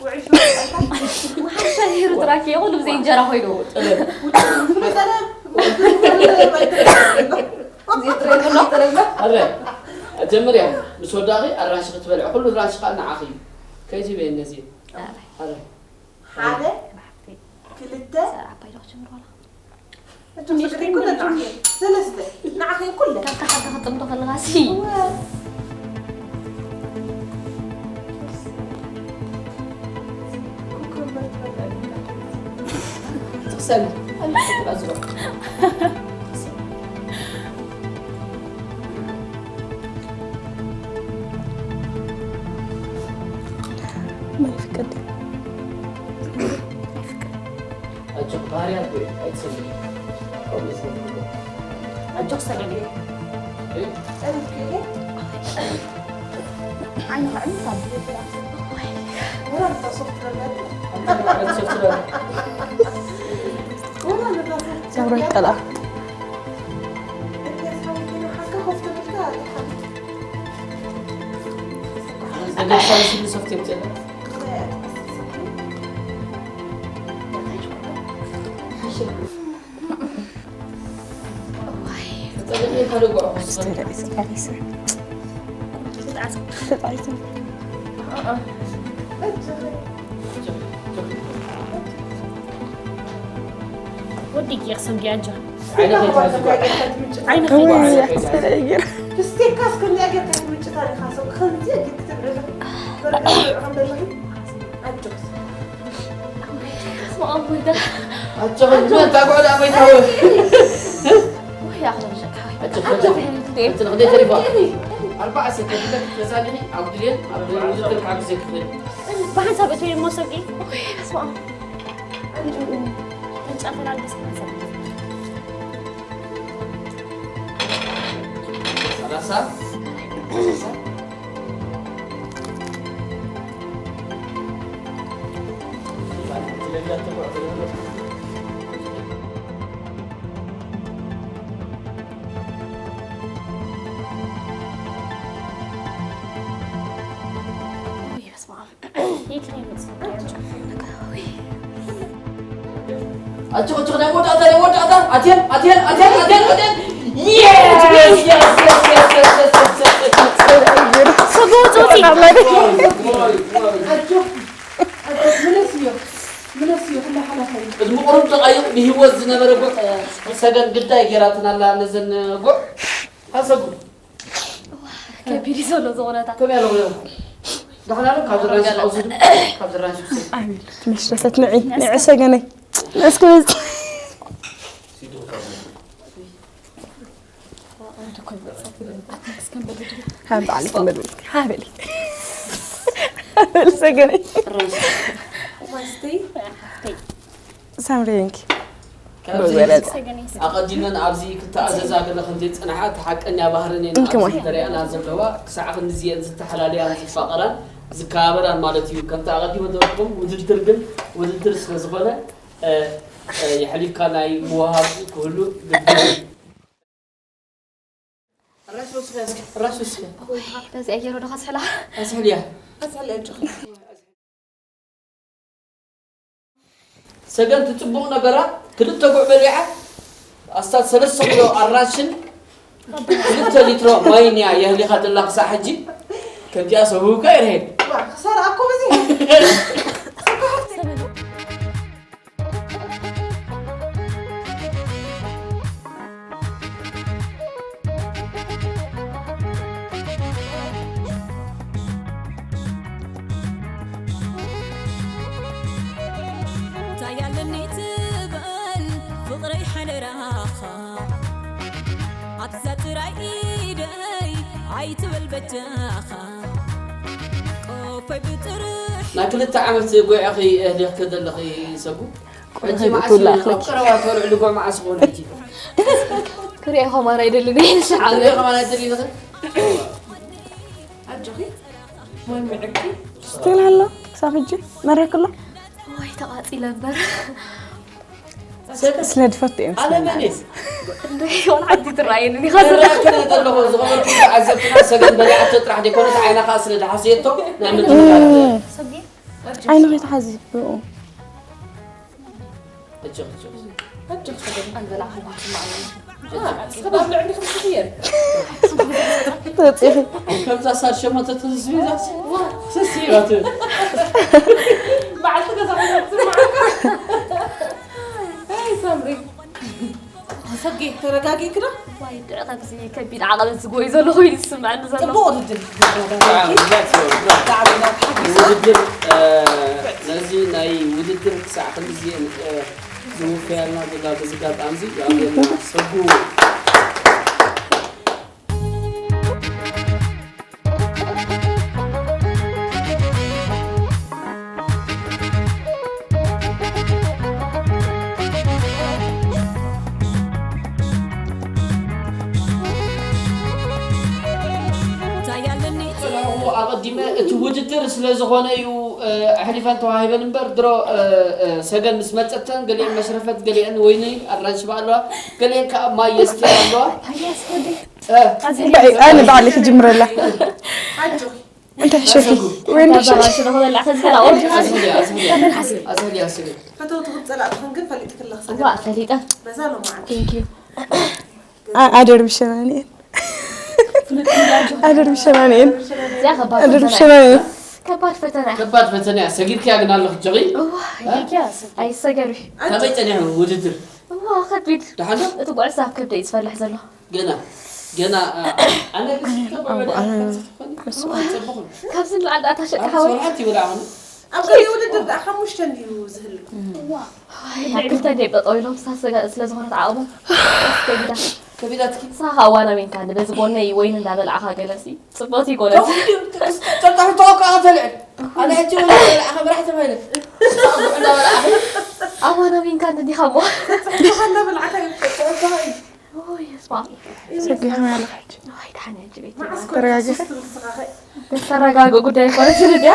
ውዒ ሽሮ ለኸለካ? ውሓሻ ነይሩ ትራኪ፣ ኩሉ ብዘይ እንጀራ ኮይኑ። ጠለብ። ብጠለብ። ብጠለብ። ኣረ፣ ጀምርያ። ምስ ወዳኺ ኣራንሺ ክትበልዕ፣ ኩሉ ኣራንሺ ከዓ ንዓኺ እዩ። ከይትበየ ነዚ። ኣረ። ኣረ። ሓደ፣ ክልተ፣ ሰላም፣ ኣባይ ዶ ክጅምር ዋላ? እቶም ስድሪ ኩለን ንዓኺ። ሰለስተ፣ ንዓኺ ኩለን። ካብታ፣ ካብታ ክትጥምቶ ከለኻ ሲ። እወ። ኩኩምበር ትበልዕ። ትኽሰል። ኣላ ክትብላ ዝሮ። ማይ ፍቀድ። ኣጆኽ፣ ባህርያት ዶ ኣይትሰምዕ? ከምኡ ዝገብር ዶ? ኣጆኽ፣ ሰገን። እይ? ዓይንኻ ዕምት ኣቢሉ። ወላ እታ ሶፍት ረመድ። ኣንተ ሶፍት ረመድ። ወላ እታ ሶፍት ረመድ። ገብረ ይቀልኣ። እታ ሳሚትና ሓካ ኮፍ ተብልካ፣ ኣታ ሓካ። ዘገድሳ ሽሉ ሶፍት የምፅእ። ወዲ ጌር ሰው ጊያጃ። ዓይነ ከይትሓዚ ጓል። ዓይነ እወ፣ ከይትሓዚ። እያ፣ ተለየ ጌር። ብስቴካስ ከምዚኣ ጌርካ ትምጭታ ዲኻ? ሰብ ከምዚ ጌርካ ክትብለለ። በርገር ከም ዘለኺ ኣጆክስ። ስማ፣ ኣቦይ ዳ። ኣጆኽን ምን ታጓዳ ኣቦይ ታወ። ወይ፣ ኣኽለ ብሸካ፣ ወይ። ኣጆኽ፣ ኣጆኽ። ኣጆኽ፣ እንዴ? ኣጆኽ፣ እንዴ ተሪፋ? ኣርባዓ ሰከንድ ለክ ተዛሊኺ፣ ኣብ ድልየን፣ ኣብ ድልየን ውድድር ካብ ግዜ ክፍል። ብሓንሳብ እትብል እሞ ሰብኪ። ወይ፣ በስመ ኣብ። ኣንጫ ፈላልግስ ሓንሳብ። ሰላሳ። ኣጆኽ፣ ኣጆኽ፣ ናይ መወዳእታ፣ ናይ መወዳእታ። ኣትየን፣ ኣትየን፣ ኣትየን፣ ኣትየን፣ ኣትየን። Yes! Yes! Yes! Yes! Yes! Yes! Yes! Yes! Yes! Yes! ስጉ፣ ጹጺ። ኣጆኽ፣ ኣጆኽ፣ ምለስዮ፣ ምለስዮ፣ ኩላ ሓላፋ እዩ። ቅድሚ ቁሩብ ደቓይቕ ብህይወት ዝነበረ ጉዕ፣ ሰገን ግዳይ ጌራትና ኣላ ነዘን ጉዕ። ኣሰጉ። ከቢድ እዩ ዘሎ እዚ ኩነታት። ከመይ ኣሎ ኩነታት? ደሓን ኣሎ? ካብ ዝራንሽ ኣውስዱ። ካብ ዝራንሽ ውሰድ። ኣቤት፣ መሽረፈት ንዒ፣ ንዒ ሰገነይ። እስኪ በል። ሃብ በዓል ከም በል። ሃበሊ። ሃበሊ ሰገነይ። ማስተይ። ሳምሪ፣ ቴንክ ዩ። ካብዚ ኣቐዲመን ኣብዚ ክተኣዘዛ ከለኽን ዘይጸንሓ፣ እቲ ሓቀኛ ባህረን እየን እንክማይ። ኣብዚ ተሪኣና ዘለዋ፣ ክሳዕ ክንድዚ እየን ዝተሓላለያን ዝፋቐራን ዝከባበራን ማለት እዩ። ከምቲ ኣቐዲመ ዝበልኩም፣ ውድድር ግን ውድድር ስለ ዝኾነ፣ እ፣ እ፣ የሕሊፍካ ናይ ምውሃብ ክህሉ ግድን እዩ። ራሽ ወስኺ እስኪ፣ ራሽ ወስኺ። በዚ ኣየር ወደ ኻስሕላ። ኣስሕልያ። ኣስሕልያ እንጭ። ሰገን ትጽቡቕ ነገራ፣ ክልተ ጉዕ በሊዓ፣ ኣስታት ሰለስተ ኪሎ ኣራንሽን ክልተ ሊትሮ ማይ እንያ የህሊኻ ዘላ ክሳዕ ሕጂ። ከምዚኣ ሰብ ህውካ ይርሄድ። ዋ፣ ክሳራ ኣኮ በዚ። እንታይ ኣለኒ ትበል ፍቕረይ ሓደራኻ፣ ኣብዛ ጥራይ ኢደይ ኣይትበል በጃኻ፣ ቆፈይ ብጥርሕ ናይ ክልተ ዓመት ጎይዕኺ እህሊኽኪ ዘለኺ ሰጉ። ሕጂ ቁሩብ መዓስ ትውላዕ ኣብ ክለኪ። ቀረባ ተወልዕሉ ጎዕ መዓስ ክኾን ሕጂ? ክሪኦ ከማን ኣይደልን እየ፣ ንስሓ። ክሪኦ ከማን ኣይደልን ኢኺ? ኣጆኺ፣ ማን ምዕርኪ? ስቲል ኣሎ፣ ክሳብ ሕጂ መሪኽሎ? ወይ ተቓጺለ እምበር። ስለ ድፈቱ እዮም ኣነ ስለ መን እየ? እንደ ይሆን ሓንቲ ትረኣየኒ ኢኻ ዘለኻ። ተረክነ ዘለኹ ዝኸበርኩ ተዓዘብትና ሰገን በሊዓቶ ጥራሕ ዘይኮነት ዓይና ከኣ ስለ ድሓስየቶ ናይ ምድንጋር። ሰጊ? ዓይኑ ከይተሓዚ ብኡ። እጆ፣ እጆ። ኣጆኺ ሰገን። ኣንበላ ሓጎስ ማዕበል። ዋ፣ እስኺ ናብ ልዕሊ ክንስፍየን። ተወፂኺ። ከምዛ ሳር ሸሞንተ ተዝስቢ ዛስ። ዋ። ስሲ ይባቱ። በዓልቲ ገዛ ኮይና ትስምዓካ። ኣይ፣ ሳምሪ። ሰጊ፣ ተረጋጊእኪ ዶ? ዋይ፣ ድዕ ከምዚ ከቢድ ዓቐበት ዝጎይ ዘሎ ኮይኑ ዝስምዐኒ ዘሎ። ጽቡቕ ውድድር። ብጣዕሚ ኢና ተሓጒስና። ውድድር፣ እ፣ ነዚ ናይ ውድድር ክሳዕ ክንድዚ፣ እ፣ ዝውፈያልና ዘሎ በዚ ኣጋጣሚ እዚ የቐንየልና ሰጉ። እንታይ ኣለኒ እቲ ኣቐዲመ እቲ ውድድር ስለ ዝኾነ እዩ፣ እ፣ ኣሕሊፈን ተዋሂበን እምበር ድሮ፣ እ፣ እ፣ ሰገን ምስ መጸተን ገሊአን መሽረፈት፣ ገሊአን ወይኒ ኣራንሽ ኣለዋ፣ ገሊአን ከኣ ማይ የስትያ ኣለዋ። እ፣ ኣነ ባዕለይ ክጅምረላ። ኣጆኺ። እንታይ ሕሸኺ? ወይ እንታይ ሕሸኺ? ኣዝህልያ፣ ኣዝህልያ። ኣዝህልያ፣ ኣዝህልያ። ኣዝህልያ፣ ኣዝህልያ። ፈተውቲ ክትጸላእ ትኹን ግን ፈሊጥኪ ኣለኺ ሰገን። እዋ፣ ፈሊጠ። በዛ ሎማዓንቲ። Thank you። ኣ-፣ ኣደር ብሸናንኤል። ኣደር ብሸናንኤል። እዚኣ ከባድ ኣደር ፈተና እያ። ብሸናንኤል። ከባድ ፈተና እያ። ከባድ ፈተና እያ። ሰጊርክያ ግን ኣለኺ ጆኺ? እዋ፣ እ? ይደግያ ሰብ። ኣይሰገሪ። ከመይ ጸኒሑ ውድድር? እዋ፣ ከቢድ። ደሓን ዶ? እቲ ጉዕዞ ኣብ ከብደይ እዩ ዝፈልሕ ዘሎ። ገና፣ ገና፣ ኣ-፣ ኣነ ግን ኣቦ፣ ኣነ፣ ጽቡቕ። ካብዚ ንላዕሊ ዳታ ሸቂ ኣብ ሓወይ። ሰርዓት ይውላዕ ኣሁን። ኣብ ገሊኡ ውድድር ደኣ ሓሙሽተ እንድዩ ዝህሉ። እዋ። ኣብ ክልተ እንድየ ጠጠው ኢሎም፣ ንሳ ስጋ-፣ ስለ ዝኾነት ዓቕቦም። ከቢዳ። ከቢዳትኪ? ንሳ ኸኣ ዋና ሜንካ፣ በዚ ጎነይ ወይኒ እንዳበላዕኻ ገለሲ፣ ጽብቕቲ ጎነሲ። ከምኡ ድዩ? ጸጣ ተወቃ ተልዕል። ኣነ ሕጂ ወይኒ እንዳበላዕኻ ብራሕ ተባሂለ። ንሳ ጉዕ እንዳበላዕኻ። ኣብ ዋና ሜንካ እንዲኻ እሞ። ጸጣ እንዳበላዕኻ እዩ። ጸጣ እዩ። ኦይ፣ ስማ። ሰጊ ከመይ ኣለኻ ሕጂ? ኣይ፣ ደሓን እየ፣ ሕጂ ቤት። መዓስ ኮን ተረጋጊኺ? ሱስ ትብል ንስኻ ኸ? ተረጋግእ፣ ጉዳይ ኣይኮነትን ድያ?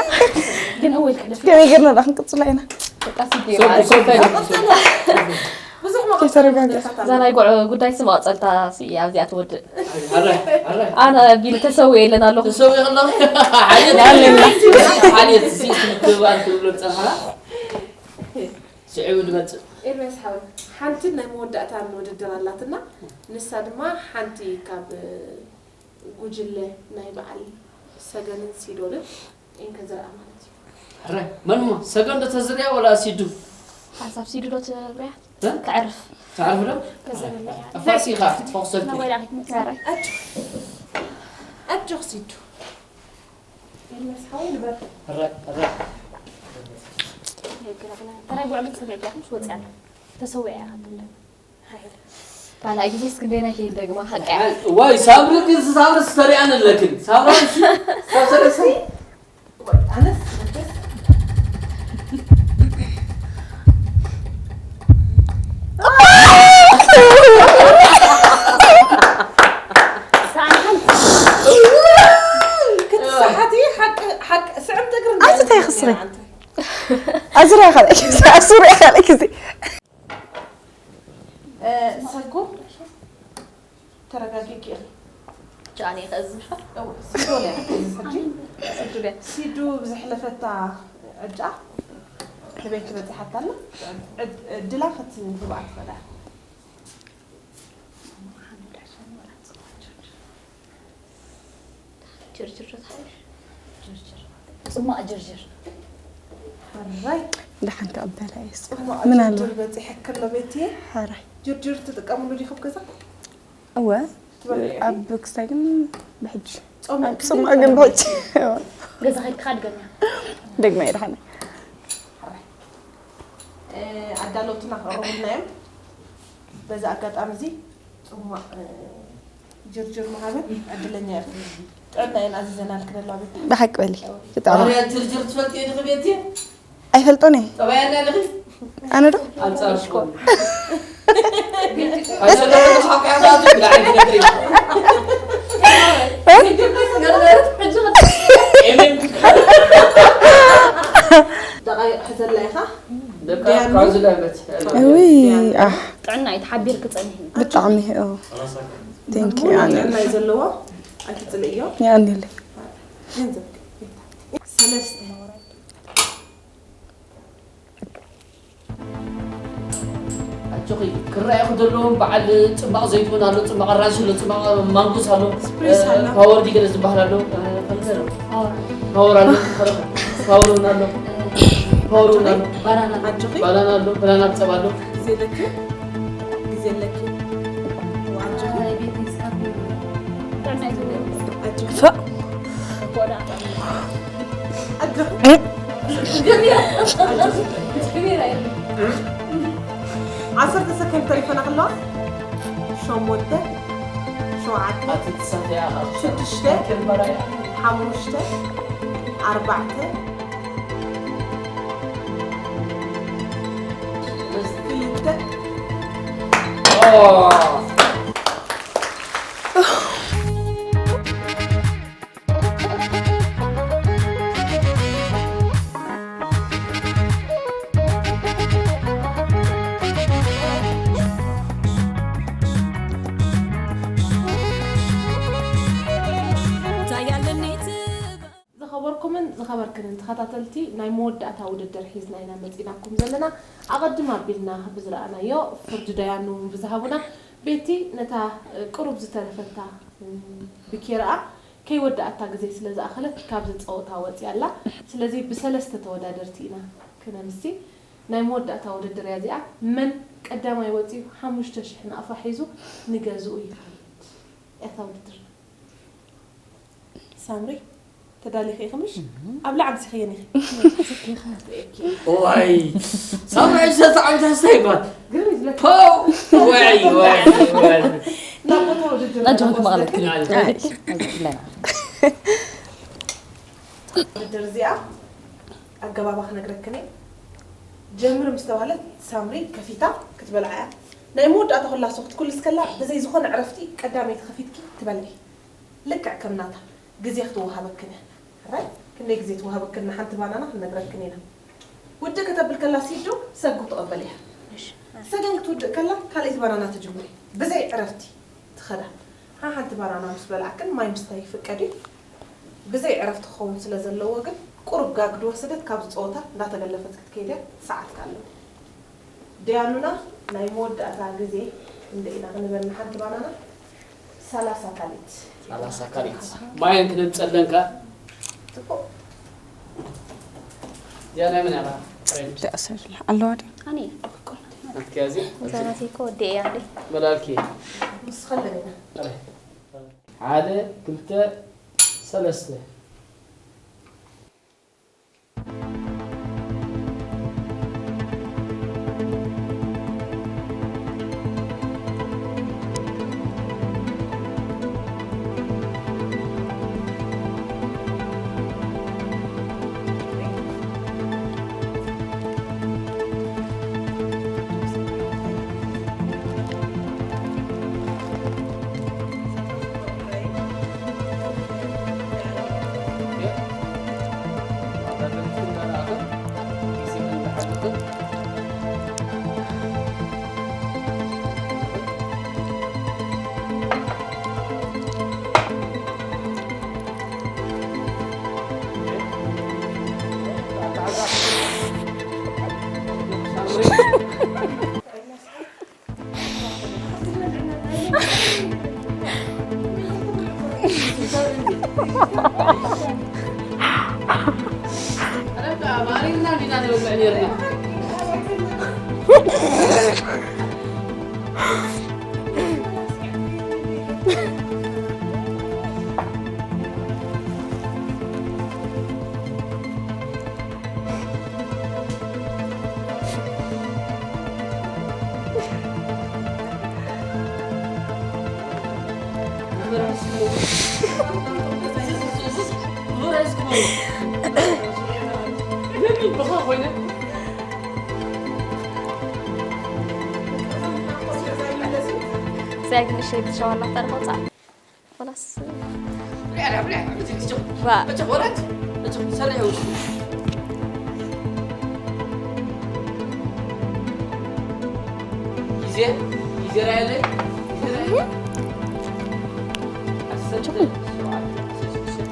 ግን እወ ኢልካ ደፊ። ከመይ ጌርና ደኣ ክንቅጽላ ኢና? በቃ ስዲ ሰጊ፣ ማለት ሰጊ፣ ሰጊ። ብዙሕ መቐጸሊ ተረጋጊ። ጉዳያት እዛ ኣሎ። ናይ ጉዕ-፣ ጉዳይ ስም መቐጸልታ ሲ ኣብዚኣ ትወድእ። ኣረ፣ ኣረ። ኣነ ቢል ተሰዊኤ የለን ኣለኹ። ተሰዊኤ ኣለኹ። ሓልየት፣ ኣለና። ሓልየት፣ እዚ ምትብባር ክብሎ ዝጸንሓና። ስዒቡ ዝመጽእ። ኤርምያስ ሓወይ፣ ሓንቲ ናይ መወዳእታ ውድድር ኣላትና። ንሳ ድማ ሓንቲ ካብ፣ እ፣ ጉጅለ ናይ በዓል ሰገንን ሲዶንን እየን ከዝርኣ ማለት እዩ። ሕራይ፣ መን እሞ? ሰገን ዶ ተዝርያ ወላ ሲዱ? ሓንሳብ ሲዱ ዶ ትብርያ? እ? ከዕርፍ። ከዕርፍ ዶ? ከዘርያ። ኣፋሲ ኢኻ፣ ክትፈኽሰልኪ። ናወይ ዳኺ ትምከረ። ኣጆ-፣ ኣጆኽ ሲዱ። ኤርምያስ ሓወይ ንበር። ሕራይ፣ ሕራይ። ተራይ ጉዕ ግን ሰሚዕ ቢያኹም ወጽያ ኣላ። ተሰዊዐ እያ ካብ ኩለን። ካልኣይ ግዜ እስክንደይ ናይ ከይድ ደግማ ሓቂ እያ። ዋይ፣ ሳምሪ ግን ሳምሪ ስተሪኣን ኣለክን። ሳምሪ እሺ፣ ሳምሪ እሺ። ኣነስ ክትሰሓቲ ሓቂ፣ ሓቂ፣ ስዕምቲ እግሪ ኣዚ እንታይ ክስሪ? ኣዚ ሪኣ ካልኣይ ግዜ፣ ኣዚ ሪኣ ካልኣይ ግዜ። እ፣ ሰጉ፣ ተረጋጊ ጌሪ። ጃኒ ከዝምሻ? እው፣ ሲዱ ነው ያልኩት። ሲዱ ነው። ሲዱ ብዝሕለፈታ ዕጫ ንቤት ትበጽሓታ ኣላ። ዕድ-፣ ዕድላ ፈትን ህብኣት ፈላ። ጽማቕ ጅርጅር። ሕራይ ደሓን ክቕበላ እየ እስከ። ጽማቕ ምን ኣሎ? ጅርጅር በፂሐክሎ ቤትየ። ሕራይ ጅርጅር ትጥቀምሉ ዲኹም ገዛ? እወ ትበልዑ ኢኺ? ኣብ ክስታይ ግን ብሕጂ ጾም ኣብ ጽማቕ ግን ብሕጂ ገዛ ከድካ ድገምያ። ደግመ ይድሓነ። ሕራይ እ፣ ኣዳለውትና ክቕርቡልና እዮም። በዚ ኣጋጣሚ እዚ ጽማቕ እ፣ ጅርጅር ምሃበን ዕድለኛ ኢኹም። ጥዕና እየን ኣዚዘናልክን ኣለዋ ቤታ። ብሓቂ በሊ ብጣዕሚ ባህርያት ጅርጅር ትፈልጥዮ ዲኺ ቤቲ? ኣይፈልጦን እየ ጠባያና ዲኺ? ኣነ ዶ ኣንጻር ሽኮር ኣይሰለኹ ሓቂ ኣባቱ ብላዕሊ ትነግሪ ኤሜን ደቃይቕ ሕዘላ ኢኻ። ደቃ ካብዚ ለበት እውይ ኣህ ጥዕና እዩ ተሓቢርክ ጸኒሕኒ። ብጣዕሚ ኦ ቴንክ ዩ ኣነ ጥዕና እዩ ዘለዎ። ኣይትጽልእዮ። የቐንየለይ ገንዘብ ሰለስተ ኣጆኺ ክረኣየኹ ዘለዎም በዓል ጽማቕ ዘይትሁን ኣሎ፣ ጽማቕ ኣራንሺ ኣሎ፣ ጽማቕ ማንጎስ ኣሎ፣ ስፕሪስ ኣሎ። ፓወር ዲገለ ዝበሃል ኣሎ፣ ከምዘሎ ፓወር ኣሎ፣ ፓወር እውን ኣሎ፣ ፓወር እውን ኣሎ፣ ባናና ኣጆኺ ባናና ኣሎ፣ ባናና ብጸባ ኣሎ። ግዜ ኣለኪ ግዜ ኣለኪ ኣጆኺ ኣጆኺ ፋእ ኣጆኺ ዓሰርተ ሰከንድ ተሪፈና ከለዋ ሸሞንተ ሸውዓተ ኣቲ ትሳተያ ካብ ሽዱሽተ ከልበራያ ሓሙሽተ ኣርባዕተ ክልተ ዝኸበርኩምን ዝኸበርክንን ተኸታተልቲ ናይ መወዳእታ ውድድር ሒዝና ኢና መፂናኩም ዘለና። ኣቐድም ኣቢልና ብዝረኣናዮ ፍርዲ ዳያኑ እውን ብዝሃቡና ቤቲ ነታ ቁሩብ ዝተረፈታ ብኬርኣ ከይወዳኣታ ግዜ ስለ ዝኣኸለት ካብዚ ፀወታ ወፂኣ ኣላ። ስለዚ ብሰለስተ ተወዳደርቲ ኢና ክነምሲ። ናይ መወዳእታ ውድድር እያ እዚኣ። መን ቀዳማይ ወፂኡ ሓሙሽተ ሽሕ ናቕፋ ሒዙ ንገዝኡ ይኸይድ እያ እታ ውድድርና። ሳምሪ ተዳሊኺ ኢኺ ምሽ? ኣብ ላዕሊ ሲኸየን ኢኺ። ዋይ ሳምሪ ዕስተ ዓመት ኣስታይ ይባል ግርም እዩ ዝለካ። ፖው ዋይ ዋይ ዋይ ናብ ቦታ ውድድር ኣጆኺ ክወስደኪ። ክመቕለልክን ኣይ። ውድድር እዚኣ ኣገባባ ክነግረክን እየ። ጀምሪ ምስ ተባህለት ሳምሪ ከፊታ ክትበልዓ እያ። ናይ መወዳእታ ኩላ ሶፍት ኩልስ ከላ ብዘይ ዝኾነ ዕረፍቲ ቀዳመይቲ ከፊትኪ ትበልዒ። ልክዕ ከም ናታ ግዜ ክትወሃበክን እያ። ሕራይ ክንደይ ግዜ ትወሃበክን ንሓንቲ ባናና ክንነግረክን ኢና። ውድእ ከተብል ከላ ሲዱ ሰጉ ትቐበል እያ። ሰገን ክትውድእ ከላ ካልኣይቲ ባናና ትጅምሪ። ብዘይ ዕረፍቲ ትኸዳ። ሓንቲ ባናና ምስ በላዕክን ማይ ምስታይ ይፍቀድ እዩ። ብዘይ ዕረፍቲ ክኸውን ስለ ዘለዎ ግን ቁሩብ ጋግ ድወሰደት ካብዚ ፀወታ እንዳተገለፈት ክትከይድ እያ። ሰዓትካ ኣለዎ። ዲያኑና ናይ መወዳእታ ግዜ እንደ ኢና ክንበል ንሓንቲ ባናና ሰላሳ ካሊት። ሰላሳ ካሊት ማየን ክነምፀለንካ ጽቡቕ። እዚኣ ናይ መን እያ? ደእሰር ኣለዋ ድዩ ኣነ ናትከያ እዚ እዛ ናተይ እኮ ወዲ እያ እንዴ መላልኪ ንስኸለን ኢና። ሓደ ክልተ ሰለስተ እዚኣ ግን ንእሽተይ ብሻዋላ ተርፎ ጻ- خلاص. ብልዕ፣ ብልዕ፣ ብልዕ። እጅግ፣ እጅግ። ዋ። እጅግ ወረት። እጅግ ሰሪዕ ውስጥ። ግዜ፣ ግዜ ራእየለይ፣ ግዜ ራእየለይ። ዓሰርተ፣ ሸውዓተ፣ ዓሰርተ ሽዱሽተ።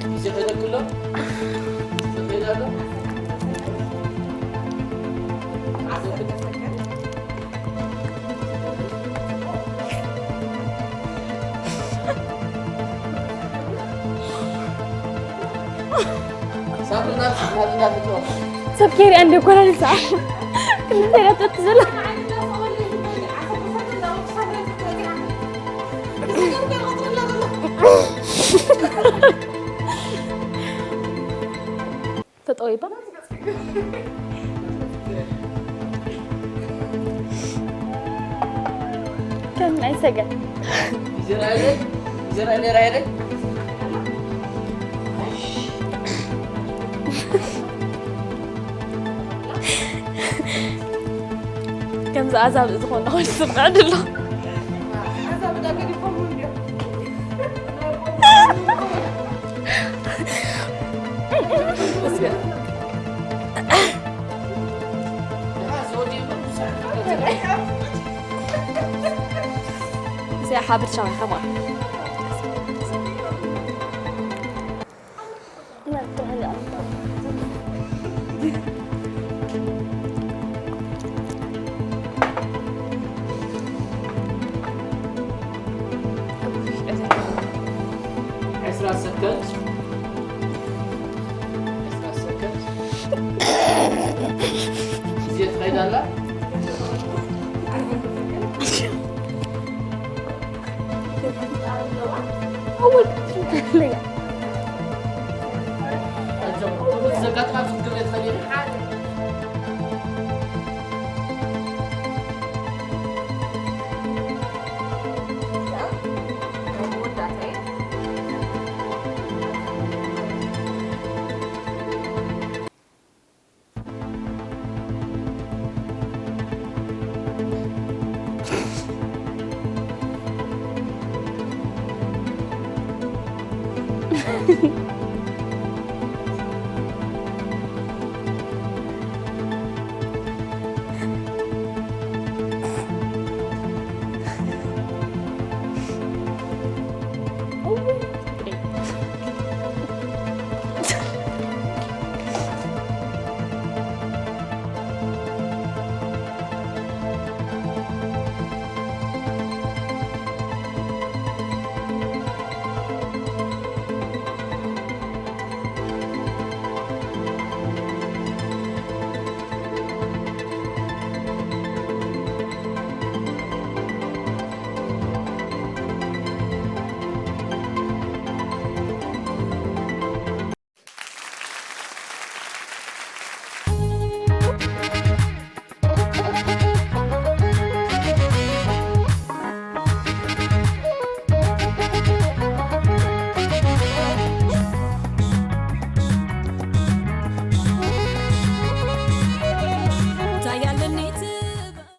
ግዜ ከይደክሎ። ግዜ ከይዳሎ። ዓሰርተ ሰከንድ። ሰብ ኬሪ ኣንድ ኮላል ሰዓት ክንደይ ትወጥ ዘላ። ተጠዊባ። ከም ናይ ሰገን። ይዘራእለይ፣ ይዘራእለይ ራእለይ። ከምዚ ኣዛብእ ዝኾነ ኮይኑ ስምዕኒ ኣሎ። እዚኣ ሓብር ሻው ከማ ዕስራ ሰከንድ። ዕስራ ሰከንድ። ግዜ ትኸይድ ኣላ።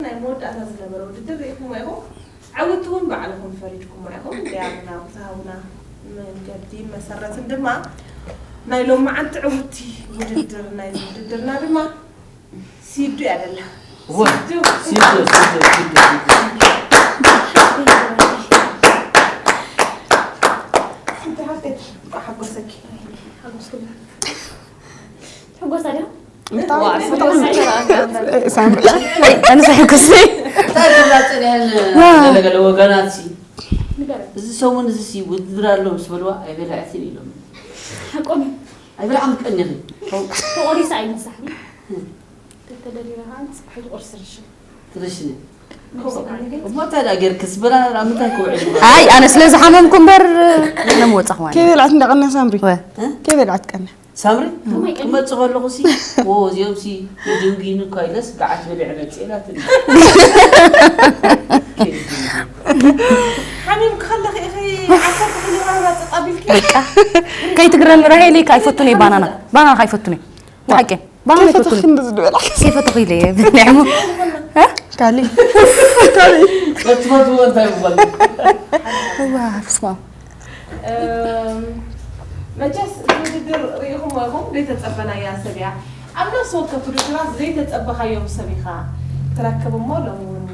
ናይ መወዳእታ ዝነበረ ውድድር ርኢኹሞ ኢኹም። ዕውቲ እውን ባዕልኹም ፈሪድኩማ ኢኹም። ዲያብና ብዝሃቡና መንገዲ መሰረትን ድማ ናይ ሎማዓንቲ ዕውቲ ውድድር ናይዚ ውድድርና ድማ ሲዱ እያ ደላ። እወ፣ ሲዱ። ሲዱ፣ ሲዱ፣ ሲዱ፣ ሲዱ። ሲዱ ሓፍተይ፣ እንኳዕ ሓጎሰኪ። ሓጎስኩም። ትሕጎሳ ድያ? ብጣዕሚ ሳምሪ። ኣይ፣ ኣነ ሳይኮስ። እንታይ ትብላ ጽንሕን ዋ። ገለ ገለ ወገናት ሲ፣ ንገረኒ። እዚ ሰሙን እዚ ሲ ውድድር ኣሎ ምስ በልዋ ኣይበላዕትን ኢሎም። ሓቆም እዩ። ኣይበላዕን ቀኒኺ። ተቖሪሳ ኣይምሳሕን። ተደሪራ ከኣ ጽባሕ ቁርሲ ርሽን። ትርሽኒ። እሞ እንታይ ደኣ ጌርክስ? ብራ ኣብ ምንታይ ክውዕል? ኣይ ኣነ ስለ ዝሓመምኩ እምበር ነምወጻኹ ማለት ከይበልዓት እንዳቐና ሳምሪ ወ ከይበልዓት ቀና ሳምሪ ክመጽእ ከለኹ ሲ ዎ እዚኦም ሲ ይድንጉይኒ እኳ ኢለስ ገዓት በሊዐ መጽእ ኢላትኒ። ሓሚምኪ ከለኺ ኢኺ ዓሰርተ ኪሎ ግራም ኣጸጣቢልኪ። ከይትግረሚ ራሄል ከይፈቱን እየ ባናና ባናና ከይፈቱን እየ ብሓቂ ባናና ከይፈተኽኪ ይፈቱን እንደዚ ዝበላ ከይፈተኹ ኢለ እየ ብልዕሞ ካሊ እትፈትዎ እንታይ ምኾነ? ዋ ስማ እም፣ መቸስ እቲ ውድድር ርኢኹሞ ኢኹም ዘይተጸበናያ ሰብ እያ። ኣብ ነፍሲ ወከፍ ውድድራት ዘይተጸበኻዮም ሰብ ኢኻ ትረክብ እሞ ሎሚ እውን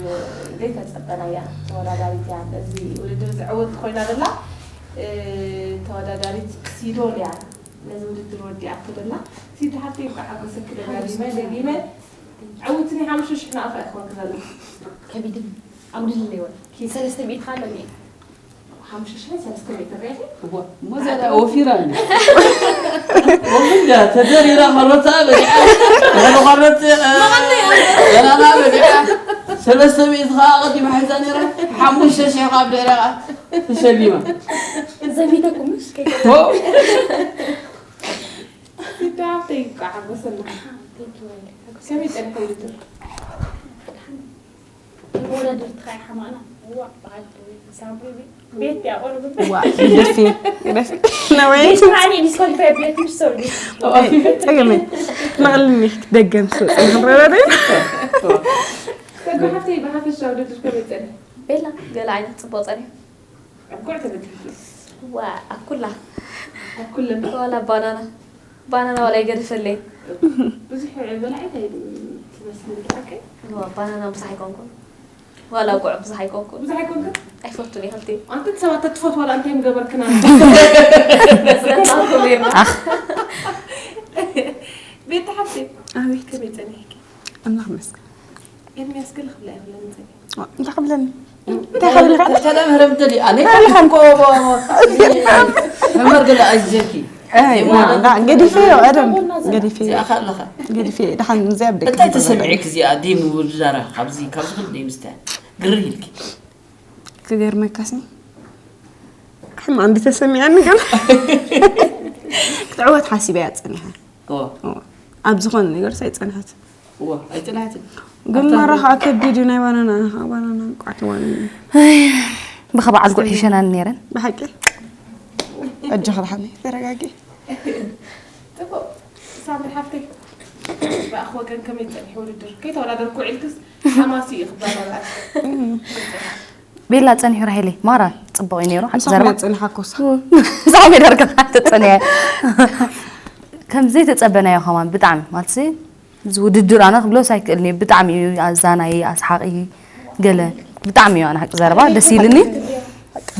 ዘይተጸበናያ ተወዳዳሪት እያ። ነዚ ውድድር ዝዕወት ኮይና ዘላ እ፣ ተወዳዳሪት ሲዶል እያ። ነዚ ውድድር ወዲኣቶ ዘላ ሲዲ ሓፍተይ እንኳዕ ሓጎሰኪ ደጋጊመ ደጊመ ዕውትኒ ሓሙሽተ ሽሕ ናቕፋ ይኾንክ ዘለኹ። ከቢድን ኣጉድልን ይወል ሰለስተ ሚእቲ ኣለኒ። ሓሙሽተ ሽሕን ሰለስተ ሚእትን ርኢኺ? እዋ፣ እሞ ዝያዳ ወፊራ እንዲ ወፊራ ተደሪራ ከሎታ በሊዓ ገለ ከሎት ገላና በሊዓ ሰለስተ ሚእቲ ከዓ ቀዲማ ሒዛ ነይራ ሓሙሽተ ሽሕ ከዓ ብድሕሪያ ከዓ ተሸሊማ ዘሚተኩም ምሽ ኦ፣ ሲዲ ሓፍተይ እንኳዕ ሓጎሰና። ከመይ ጸኒሑ ውድድር? መወዳድርቲ ኸዓ ሓማቕና እዋ በዓልቲ ሳምሪ ቤት ያቆርብ ዋ ግደፊ ግደፊ ነወይ ቤት ሓኒ ምስ ኮንፈ ቤት ምስ ሰው ጸገመ መቕልኒ ደገም ስወፅ ንክንረዳዳ ሰብሓፍተይ ብሓፈሻ ውድድር ከመይ ጸኒሑ? ቤላ ገለ ዓይነት ፅቡቅ ፀኒሑ ዕንኩዕ ተበጊሕኪ። ዋ ኣብ ኩላ ኣብ ኩለን ዋላ ባናና ባናና ዋላ ይገድፈለይ ብዙሕ በላዒት ኣይትመስልን ብሓቂ። ዋ ባናና ብዙሕ ኣይኮንኩን ዋላ ጉዕ ብዙሕ ኣይኮንኩን ብዙሕ ኣይኮንክን? ኣይፈቱን እየ ከምቲ ኣንተ ሰባት ተትፈት ዋላ እንታይ ምገበርክና? ዘናኩም ኔርና ቤት ሓፍቲ ኣቤት ከመይ ጸኒሕኪ? ኣምላኽ መስገን ኤርሚያስ ገለ ክብላ ይኽእለኒ ጸኒሑ። እንታይ ክብለኒ እንታይ ክብልካ ተዳ ምህረም ደሊ ኣነ ኮ መመር ገለ ኣጀኪ ገዲፈዮ ቀደም ገዲፈዮ እዚኣ ኣለኻ ገዲፈዮ ደሓን እዚኣ ብደቂ እንታይ ተሰሚዕክ እዚኣ ደይ ምውድዳራ ካብዚ ካብዚ ክል ደይ ምስተያ ግርህ ኢልኪ ክገርመካሲ ሕማ እንዲ ተሰሚዐኒ ገና ክትዕወት ሓሲበ እያ ፀኒሓ ኦ ኣብ ዝኾነ ነገርስ ኣይፀንሐት ዋ ኣይፅናሕትን ግን ማራ ከዓ ከቢድ እዩ ናይ ባናና ከዓ ባናና ቋዕቲ ዋኒ ብኸ በዓል ጉዕ ይሸናኒ ነይረን ብሓቂ እጆ ክድሓኒ ተረጋጊ ጽቡቕ ሳምሪ ሓፍተይ ብኣኽ ወገን ከመይ ጸኒሑ ውድድር ከይተወዳደርኩ ውዒልክስ ሓማሲ እዩ ክበላላት ቤላ ጸኒሑ ራሄለይ ማራ ጽቡቕ እዩ ነይሩ ሓቂ ምሳኹም ዘረባ ያጸንሓኮስ ሳሚ ዳርጋ ተጸንያ ከም ዘይተጸበናዮ ከማን ብጣዕሚ ማለት እዚ ውድድር ኣነ ክብሎስ ኣይክእልን እዩ ብጣዕሚ እዩ ኣዛናይ ኣስሓቂ ገለ ብጣዕሚ እዩ ኣነ ሓቂ ዘረባ ደስ ኢልኒ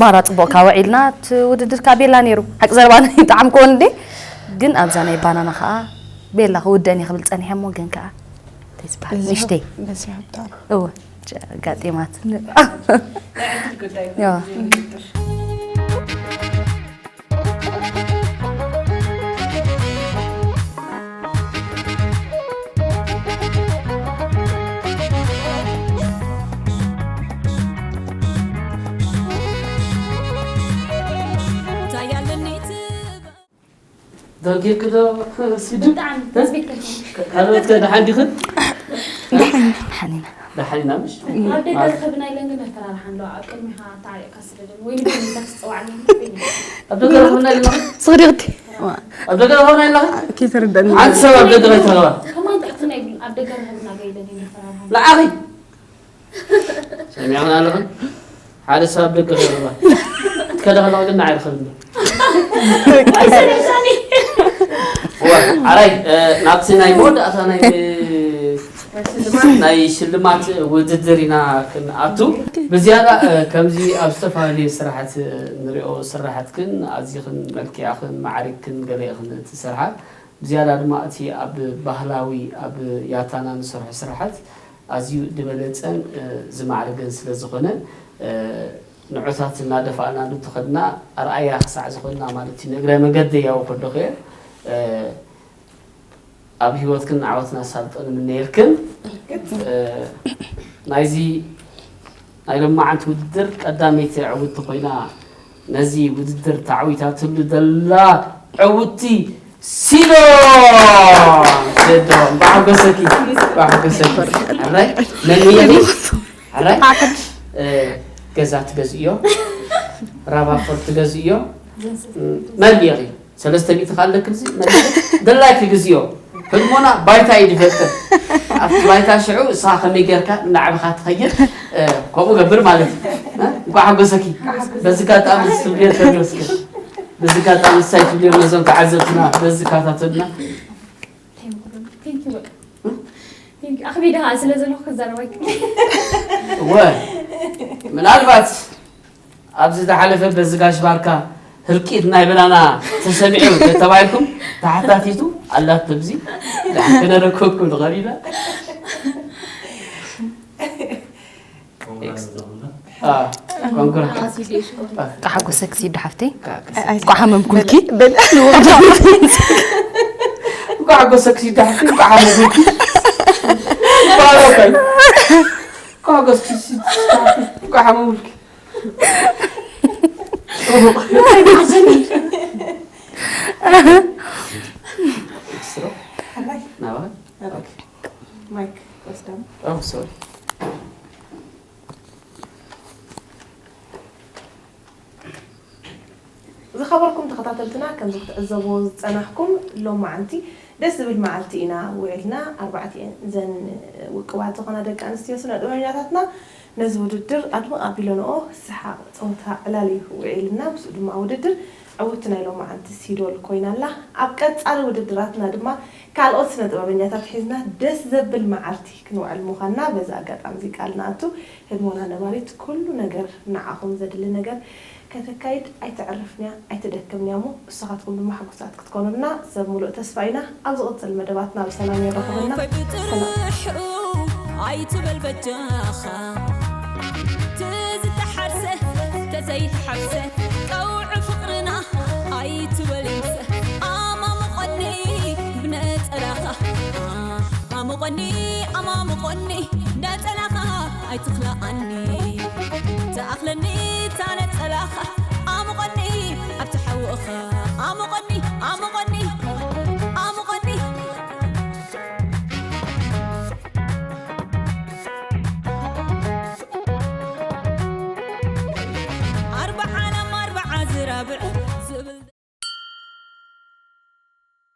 ባራ ጽቡቕ ካብ ውዒልና እቲ ውድድር ካብ ቤላ ነይሩ ሓቂ ዘረባ ብጣዕሚ ክውን እንዴ ግን ኣብዛ ናይ ባናና ከዓ ቤላ ክውደን እየ ክብል ጸኒሐ እሞ ግን ከዓ እንታይ ዝበሃል ንእሽተይ በዚያ ብጣዕሚ እወ ኣጋጢማት ናይ ዕድል ጉዳይ ያ። ውድድር ዳርጌክ ዶ ሲዱ ብጣዕሚ ተስቢት ካልኦት ከ ደሓን ዲኽን ሓኒና ደሓን ኢና ምሽ ኣብ ደገ ርኸብና ኢለን ግን ኣፈራርሓ ኣለዋ ኣብ ቅድሚኻ ተዓሪቕካ ስደደን ወይ ንጎኒ ኢልካ ትፅዋዕኒ ኣብ ደገ ረኸብና ኣለና ስኽሪቕቲ ኣብ ደገ ረኸብና ኣለና ከይተረዳእኒ ሓንቲ ሰብ ኣብ ደገ ከይተረኸባ ከማን ጥዕትና ይብሉ ኣብ ደገ ርኸብና ገይለን ይመፈራርሓ ንዓኺ ሰሚዕኽን ኣለኽን ሓደ ሰብ ኣብ ደገ ከይረኸባ ከደ ከለኹ ግን ንዓይ ረኸብኒ ኣይሰለሳኒ ዋ፣ ሓራይ እ፣ ናብቲ ናይ መወዳእታ ናይ ናይ ሽልማት ውድድር ኢና ክንኣቱ ብዝያዳ እ፣ ከምዚ ኣብ ዝተፈላለዩ ስራሕት ንሪኦ ስራሕትክን ኣዚኽን መልኪዕኽን ማዕሪግክን ገለ ኢኽን ትሰርሓ ብዝያዳ ድማ እቲ ኣብ ባህላዊ ኣብ ያታና ንሰርሖ ስራሕት ኣዝዩ ዝበለፀን እ፣ ዝማዕረገን ስለ ዝኾነ እ፣ ንዑታት እናደፋእና እንተኸድና ኣርኣያ ክሳዕ ዝኾንና ማለት እዩ ንእግረ መገደይ ያው ከለኹ እየ እ፣ ኣብ ህይወትክን ዓወትን ኣሳልጦ ንምነየልክን። እ፣ ናይዚ ናይ ሎማዓንቲ ውድድር ቀዳመይቲ ዕውትቲ ኮይና ነዚ ውድድር ተዓዊታትሉ ዘላ ዕውትቲ ሲዶን፣ ሲዶን፣ እንኳዕ ሓጎሰኪ፣ እንኳዕ ሓጎሰኪ። ሕራይ፣ መን እያ? ሕራይ፣ እ፣ ገዛ ትገዝእዮ፣ ራባፎር ትገዝእዮ፣ መን እያ? ሰለስተ ሚእቲ ካልእ ክልዚ መን እያ? ደላይ ክግዝዮ። ህድሞና ባይታ እዩ ዝፈጥር። ኣብቲ ባይታ ሽዑ እሳ ከመይ ጌርካ እናዓበኻ ትኸይድ፣ እ፣ ከምኡ ገብር ማለት እዩ። እ? እንኳዕ ሓጎሰኪ። በዚ ኣጋጣሚ ዝትብልዮ ተመስገን። በዚ ኣጋጣሚ እሳይ ትብልዮ ነዞም ተዓዘብትና፣ በዚ ካታተልና። Thank you፣ በቃ። Thank you። ኣኽቢዳ ስለ ዘለኹ ክዛረብ ኣይክእልን። እወ፣ ምናልባት ኣብዚ ዝሓለፈ በዚ ጋሽ ባርካ ህልቂት ናይ በናና ተሰሚዑ ተባሂልኩም ተሓታቲቱ ኣላት ብዚ። ደሓን ክነረከብኩም ንኽእል ኢና። አ፣ ኮንግራ። ተሓጎሰኪ ሲዶ ሓፍተይ። እንኳዕ ሓመምኩልኪ። እንኳዕ ሓጎሰኪ ሲዶ ሓፍተይ፣ እንኳዕ ሓመምኩልኪ። እንኳዕ ሓጎሰኪ። እንኳዕ ሓጎሰኪ ሲዶ ሓፍተይ፣ እንኳዕ ሓመምኩልኪ። ናባይ? ኦኬ። ማይክ ወስዳም። ኦ፣ ሶሪ። ዝኸበርኩም ተኸታተልትና፣ ከምዚ ክትዕዘብዎ ዝጸናሕኩም፣ ሎማዓንቲ ደስ ዝብል መዓልቲ ኢና ውዒልና። ኣርባዕቲኤን እዘን ውቅባት ዝኾና ደቂ ኣንስትዮ ስነ ጥበበኛታትና ነዚ ውድድር ኣድምቕ ኣቢለንኦ ሰሓቕ፣ ጸወታ፣ ዕላል እዩ ውዒልና። ምስኡ ድማ ውድድር ዕውቲ ናይ ሎማዓንቲ ሲዶል ኮይና ኣላ። ኣብ ቀጻሊ ውድድራትና ድማ ካልኦት ስነ ጥበበኛታት ሒዝና ደስ ዘብል መዓልቲ ክንውዕል ምዃንና በዚ ኣጋጣሚ እዚ ቃል ንኣቱ። ህድሞና ነባሪት ኩሉ ነገር ንዓኹም ዘድሊ ነገር ከተካይድ ኣይትዕርፍንያ ኣይትደክምንያ እሞ ንስኻትኩም ድማ ሕጉሳት ክትኮኑልና ሰብ ሙሉእ ተስፋ ኢና። ኣብ ዝቕጽል መደባትና ብሰላም የራኽበና። ሰላም። ኣይትበል በጃኻ ትዝተሓርሰ ተዘይተሓርሰ ቀውዒ ፍቕርና ኣይትበል ይምሰ ኣማሙቐኒ ብነጸላኻ ኣሙቐኒ ኣማሙቐኒ ነጸላኻ ኣይትኽልኣኒ ትኣኽለኒ እታ ነጸላኻ ኣሙቐኒ ኣብቲ ሓውእኻ ኣሙቐኒ ኣሙቐኒ ኣሙቐኒ ኣርባዓ ላም ኣርባዓ ዝራብዕ